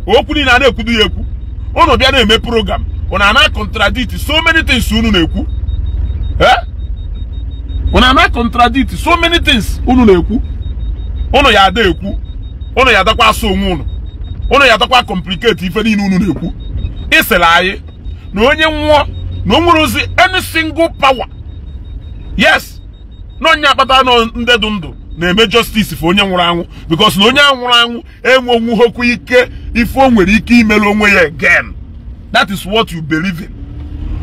Okwu niile a na-ekwudu ya ekwu. Unu bịa na-eme program. Unu ana contradict so many things unu na-ekwu. Eh? Unu ana contradict so many things unu na-ekwu. Unu ya ada ekwu. Unu ya adakwa asụ onwe unu. Unu ya adakwa complicate ife niile unu na-ekwu. Ịsịrị anyị na onye nwụọ na o nwere ozi any single power. Yes. Na onye akpata na ndị dị ndụ na-eme justice for onye nwụrụ anwụ, because na onye nwụrụ anwụ enwenwughokwu ike ife o nwere ike imere onwe ya again. That is what you believe in.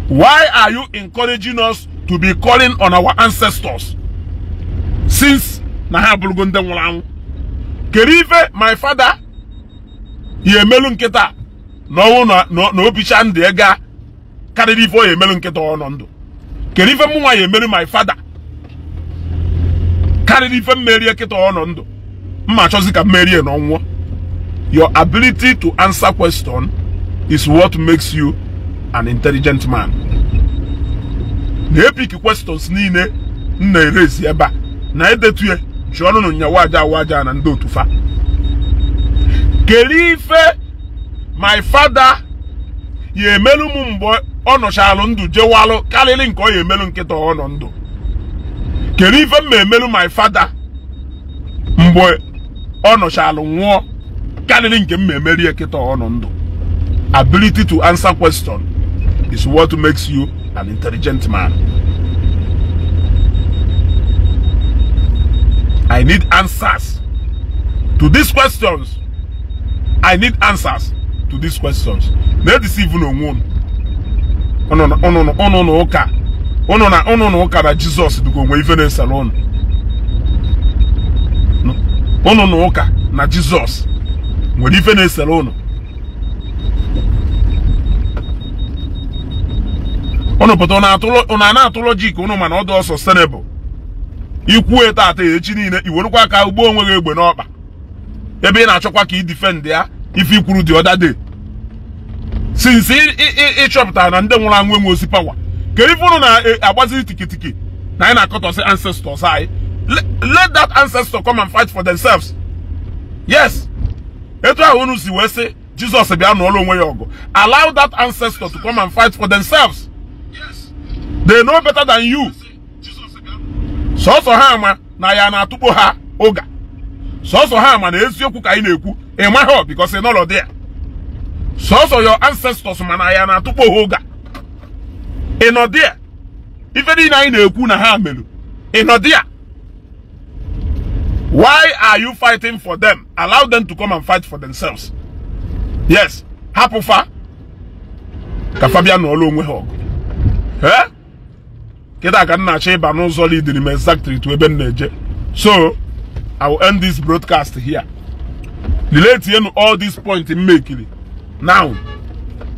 Why are you encouraging us to be calling on our ancestors since na ha abụrụgo ndị nwụrụ anwụ? Kedu ife my father ya emelu nkịta na ọnwụ na obicha ndụ ega karịrị ife ọ ya emelu nkịta ọ nọ ndụ? Kedu ife mụnwa ya emelu my father karịrị ife mmerie kịta ọ nọ ndụ? Mma achọzi ka mmerie na ọnwụọ. Your ability to answer question is what makes you an intelligent man. Na-epik questions niile m na-erezi ebe a na edetue jụọnụ nya waja na ndị otu fa. Kedu ife my father ya emelu m mgbe ọ nọchalụ ndụ jewalụ karịrị nke ọ ya emelu nkịta ọ nọ ndụ? Kedu ife m emelu my father mgbe ọ nọchalụ nwụọ karịrị nke m emerie kịta ọ nọ ndụ? Ability to answer question is what makes you an intelligent man. I need answers to these questions. I need answers to these questions. Na-edeceive n'onwe unu. Unu na ụka. Unu na ụka na Jizọs dịka onwe ife na-esere unu. Unu na ụka na Jizọs nwere ife na-esere unu. Unu pụta unu na-atụ logic unu mana ọ dị sustainable. Ikwu tata echi niile iwerukwa aka ugbo onwe gị egbe n'ọkpa ebe ị na-achọkwa ka ị defend ya ife ikwuru the other day. Since ị chọpụtara na ndị nwụrụ anwụ enwe ozi power, kedu ife unu na-agbaziri tikitiki na anyị na-akọtọsị ancestors anyị? Let that ancestor come and fight for themselves. Yes. Etu ahụ unu si wee sị Jizọs bịa nụọrọ onwe ya ọgụ. Allow that ancestor to come and fight for themselves. They know better than you. Sọsọ ha ama na ya na-atụkpo ha ụga. Sọsọ ha ama na eziokwu ka anyị na-ekwu. Ị maghị because ị nọrọ there. Sọsọ your ancestors ma na ya na-atụkpo ha ụga. Ị nọ there. Ife niile anyị na-ekwu na ha melu. Ị nọ there. Why are you fighting for them? Allow them to come and fight for themselves. Yes. Hapụ fa ka fa bịa nụọrọ onwe ha ọgụ. Eh? Kịta ka m na-achọ ịba n'ụzọ leading m exactly to ebe m na-eje. So, I will end this broadcast here. Relate all these points m mekiri now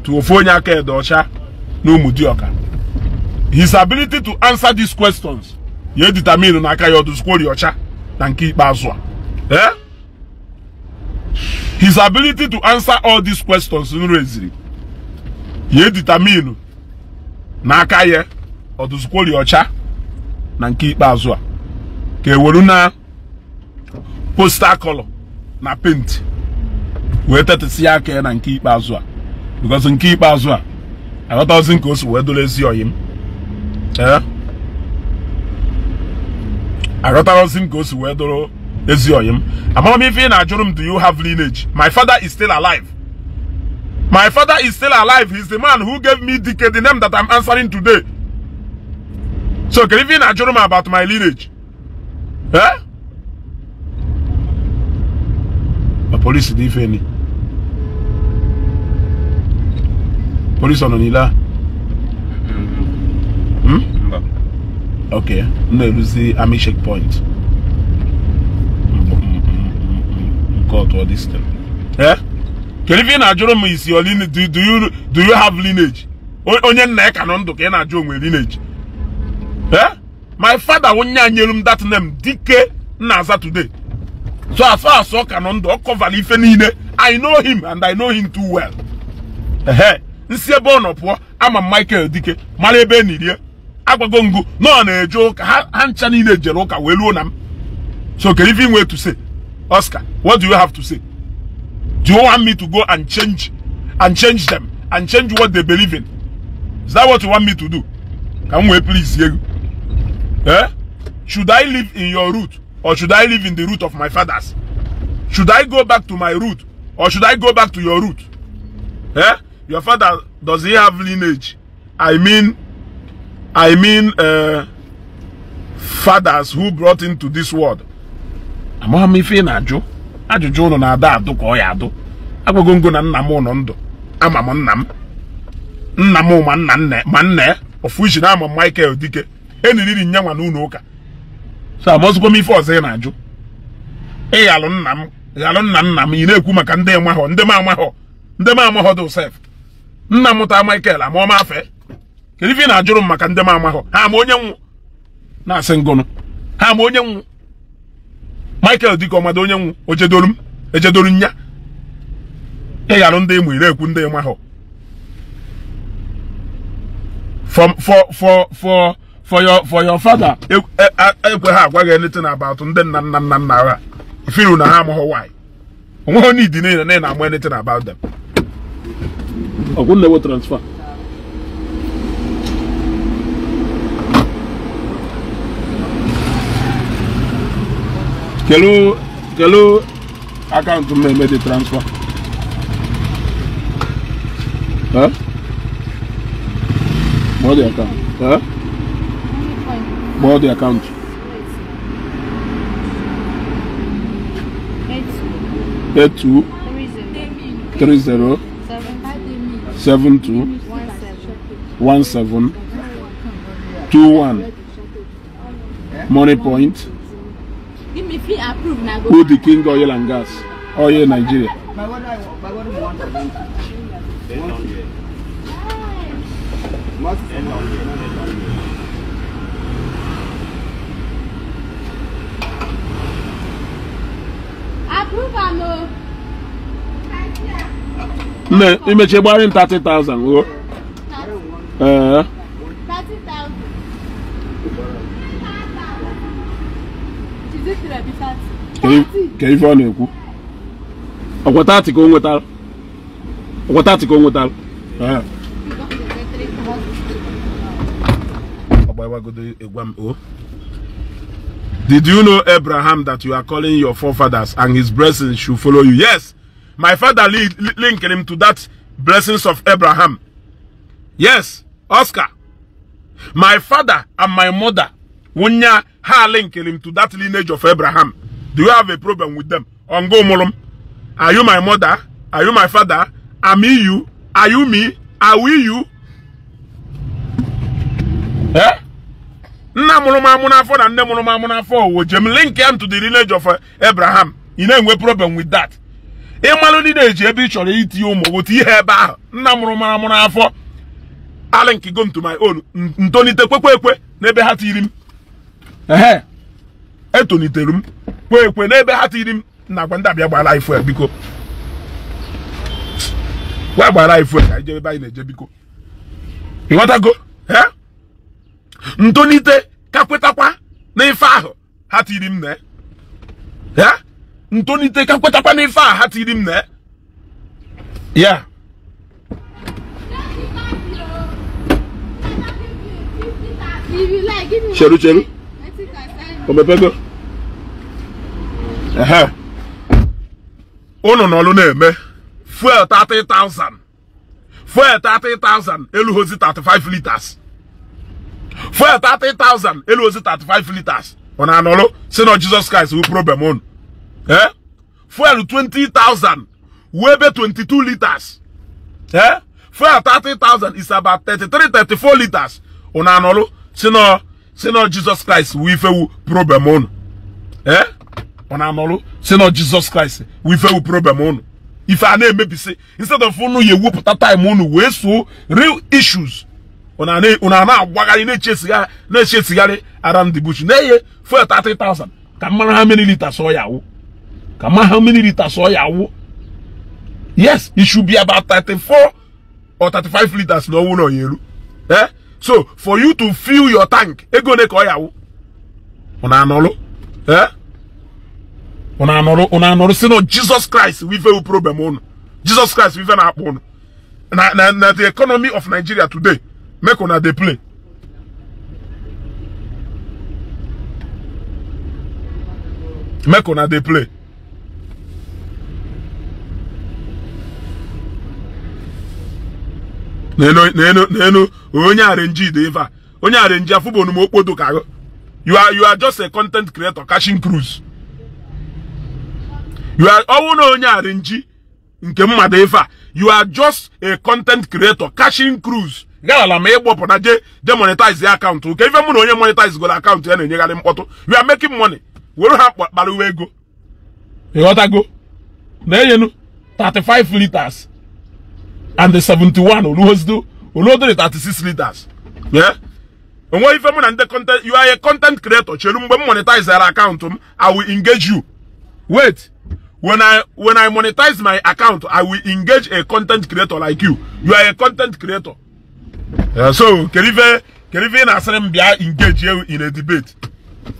to ofu onye aka ede ọcha na Ụmụdịọka. His ability to answer these questions ya determine na aka ya ọdụzikwori ọcha na nke ikpeazụ a. Eh? His ability to answer all these questions nreziri ye determine n'aka ya ọdụzukwoli ọcha na nke ikpeazụ a ka eweru na poster color na paint wee tetesi aka ya na nke ikpeazụ a, because nke ikpeazụ a aghọtazi nke o si wee doro ezi oyi m. Aghọtazi nke o si wee doro ezi oyi m. Amara m ife ị na-ajụrụ m, do you have lineage? My father is still alive. My father is still alive. He's the man who gave me DK, the name that I'm answering today. So can you even ajụrụ m about my lineage? Eh? The police dị ife ni. Police ọnọ n'ile? Okay. M na-eruzi army checkpoint. God, this thing. Eh? Can you even ajụrụ m is your lineage? Do you have lineage? Onye nna ya ka nọ ndụ ka ị na-ajụ onwe lineage. Eh? My father onye anyere m that name DK nna-aza today. So as far as ọ ka nọ ndụ, ọ cover ife niile. I know him and I know him too well. Eh. Nsi ebe ọ nọ pụọ, ama Michael Dike mara ebe nirie. Agwago ngụ na ọ na-eje ụka, ha ncha niile jere ụka wee luo na m. So can you even wait to say, Oscar, what do you have to say? Do you want me to go and change them and change what they believe in? Is that what you want me to do? Can we please hear you? Eh? Should I live in your root or should I live in the root of my fathers? Should I go back to my root or should I go back to your root? Eh? Your father, does he have lineage? I mean, fathers who brought into this world. Amaghị m ife ị na-ajụ. Ajụjụ ụnụ na-ada adụ ka ọ ya adụ. Agwago ngo na nna m ụnọ ndụ. Ama m nna m. Nna m ma nna nne ma nne ofu ichi na ama Michael Dike. Eniriri nyanwa n'ụlọ ụka. So amazụkwa m ife ọzọ ị na-ajụ. Ị ghalụ nna m, ghalụ nna nna m, ị na-ekwu maka ndị enwehọ, ndị m amahọ, ndị m amahọ dị sef. Nna m ta Michael ama ọma afe. Kedu ife ị na-ajụrụ m maka ndị m amahọ? Ha ama onye nwụ. Na-asị ngụnụ. Ha ama onye nwụ. Michael Dike ọmado onye nwụ, ojedoru m, ejedoru nya. Ị ghalụ ndị ịmụ ị na-ekwu ndị enwehọ. For your father, ekwe ha agwa gị anything about ndị nna nna nna nna ha. Ifiru na ha amụghọ why. Onweghị need na na-amụ anything about them. Ọgwụ nnewo transfer. Kelu account m eme the transfer. Huh? What the account? Huh? What the account? 82 30 72 17 21. Money Point. Who the King Oil and Gas, Oil Nigeria. Ne, imeche gbarin 30,000 o. 30,000. Ka ife ọ na-ekwu. Ọkwa 30 ka o nwetara. Ọkwa 30 ka o nwetara. Did you know Abraham that you are calling your forefathers and his blessings should follow you? Yes. My father linked him to that blessings of Abraham. Yes, Oscar. My father and my mother, Wunya, ha linked him to that lineage of Abraham. Do you have a problem with them? Ongo molom. Are you my mother? Are you my father? Am I you? Are you me? Are we you? Eh? Nna mụrụ m amụ n'afọ na nne mụrụ m amụ n'afọ wo jem link him to the lineage of Abraham. You know we problem with that. Ịmalụ lineage ebe ị chọrọ itinye ụmụ gote ihe ebe ahụ. Nna mụrụ m amụ n'afọ alink go to my own. Ntonite kwekwe ekwe n'ebe ha tiri m. Ehe. Etonitere m kwe ekwe n'ebe ha tiri m. Na agwa ndị abịa gbara ifu ya biko. Gwa gbara anyị fuel ka anyị jebe ebe anyị na-eje biko. Ịghọtago? Ntonite ka kwetakwa n'ife ahụ ha tiri m na. Ntonite ka kwetakwa n'ife ahụ ha tiri m na. Yeah. Cheru cheru. Omepego. Ehe. Unu n'ọlụ na-eme fuel 30,000. Fuel 30,000 eluhozi 35 liters. Fuel 30,000 eluhozi 35 liters. Ọ na-anọlụ si na Jesus Christ wu problem unu. Eh? Fuel 20,000 webe 22 liters. Eh? Fuel 30,000 is about 33 34 liters. Ọ na-anọlụ si na Jesus Christ wu ifewu problem unu. Eh? Ọ na-anọlụ si na Jesus Christ wu ifewu problem unu. Ife a na-emebisi instead of unu ya ewepụta time unu wee so real issues. Una na-agbagharị na-echesigharị around the bush. Na-eye fuel 30,000 ka mara how many liters ọ ya wụ. Ka mara how many liters ọ ya wụ. Yes, it should be about 34 or 35 liters na ọwụ na oyeru. Eh? So for you to fill your tank, ego ne ka ọ ya wụ. Una anọlụ. Eh? Una anọlụ si na Jesus Christ wife problem unu. Jesus Christ wife na-akpọ unu. Na the economy of Nigeria today, make una dey play. Make una dey play. Nenu onye arrange dey ifa. Onye arrange afubo nu mo okpodo ka. You are just a content creator catching cruise. You are onye arrange nke mmadụ ifa. You are just a content creator catching cruise. Gala ma ịgbọpụ na je demonetize the account. Okay, ife mụ na onye monetize go account ya na-enyegharị mkpọtụ. You are making money. Were ha kpara uwe ego. Ịghọtago? Na-enyenu 35 liters and the 71 oluhozdo olodori 36 liters. Yeah? Onwe ife mụ na ndị content, you are a content creator. Chelu mgbe m monetize account m, I will engage you. Wait. When I monetize my account, I will engage a content creator like you. You are a content creator. So kerive na asịrị m bịa engage you in a debate.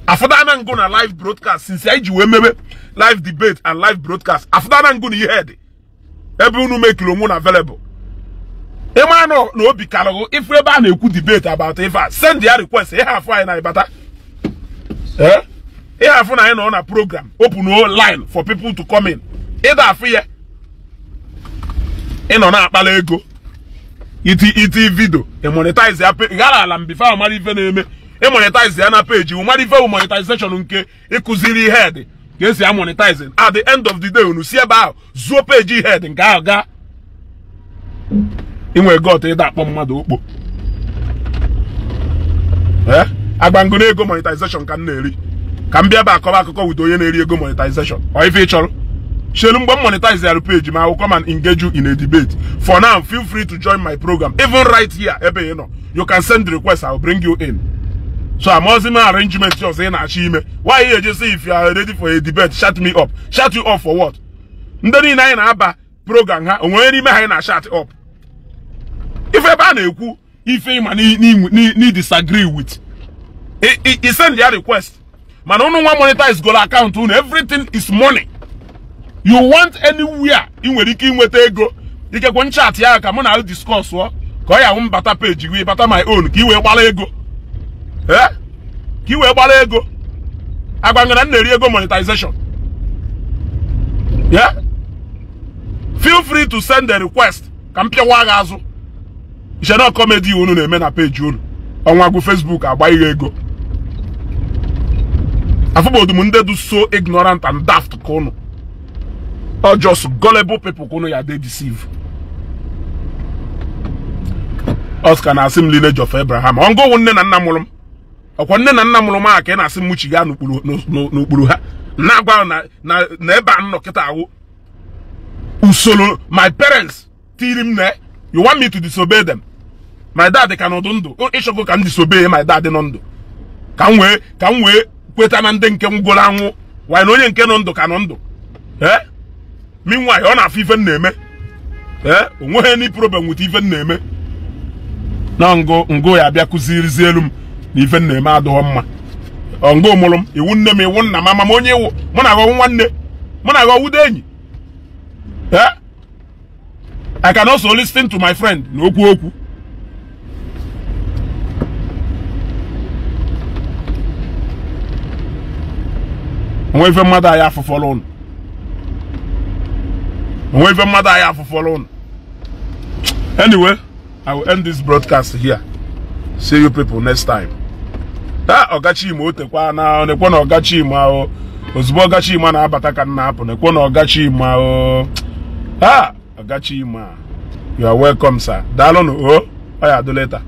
Afụdana ngo na live broadcast since I ji wee mebe live debate and live broadcast. Afụdana ngo na ihe dị ebe unu mekiri onwe na available. Ịma nọ na obi karụghụ ifu ebe a na-ekwu debate about ife a, send ya request. Ihe afụ anyị na ịbata. Eh? Ihe afụ na anyị nọ na program open no line for people to come in. Ịda afụ ya ị nọ na-akpala ego. Iti video e monetize ya gara ala mbife ahụ mara ife na-eme. E monetize ya na page mara ife monetization nke ịkụziri head ka esi a monetizing. At the end of the day unu si ebe ahụ zuo page head nke ahụ gaa inwe got ịda akpọ mmadụ okpo. Eh? Agbango na ego monetization ka m na-eri. Ka m bịa ebe akọba akụkọ with onye na-eri ego monetization. Ọ ife ị chọrọ? Shelu mgbe m monetize your page, I will come and engage you in a debate. For now, feel free to join my program. Even right here, ebe you know, you can send the request, I will bring you in. So I'm also my arrangement just saying achime. Why you just say if you are ready for a debate, shut me up. Shut you up for what? Ndị na na-aba program ha, onwe n'ime ha na shut up. If ebe a na-ekwu ife ma ni disagree with. I send your request. Man unu nwa monetize go account unu, everything is money. You want anywhere in nwere ike inweta ego. Ikekwe chat ya ka mụ na discuss ọ ka ọ ya hụ mbata page gị bata my own ka i wee gbara ego. Eh? Ka i wee gbara ego. Agwa ngana m na-eri ego monetization. Yeah? Feel free to send a request. Ka m pịawa gị azụ. Iche na comedy unu na-eme na page unu. Ọnwa gụ Facebook agba ihe ego. Afụbodu m ndị dị so ignorant and daft ka unu. Or just gullible people who know they deceive. Oscar na asim lineage of Abraham. Ongo wunne na nna mụrụ m. Ọkwa nne na nna mụrụ m a ka ị na-asị m chiga n'okpuru ha. Na agwa na ebe a nọ kịta awụ. Usoro my parents tiri m na you want me to disobey them. My dad ka nọdụ ndụ. Ịchọgo ka m disobey my dad nọ ndụ. Ka m wee kweta na ndị nke ngwụrụ anwụ. Why na onye nke nọ ndụ ka nọ ndụ. Eh? Meanwhile, ọ na-afụ ife m na-eme. Onweghị any problem with ife na-eme. Na ngo ya bịa kụzirizi elu m na ife na-eme adịghọ mma. Ngo mụrụ m, iwu nne m, iwu nna m, ama m onye iwu, mụ na aghọwụ nwanne, mụ na aghọwude enyi. I can also listen to my friend na okwu okwu. Onwe ife mmadụ anyị afụfọrọ ụnụ. Onwe ife mmadụ anyị afụfọrọ ụnụ. Anyway, I will end this broadcast here. See you people next time. Ah, Ogachima otekwa na nekwo na Ogachima o. Ozugbo Ogachima na-abata ka nna apụ nekwo na Ogachima o. Ah, Ogachima. You are welcome, sir. Daalụnụ o. Ọ ya adụ later.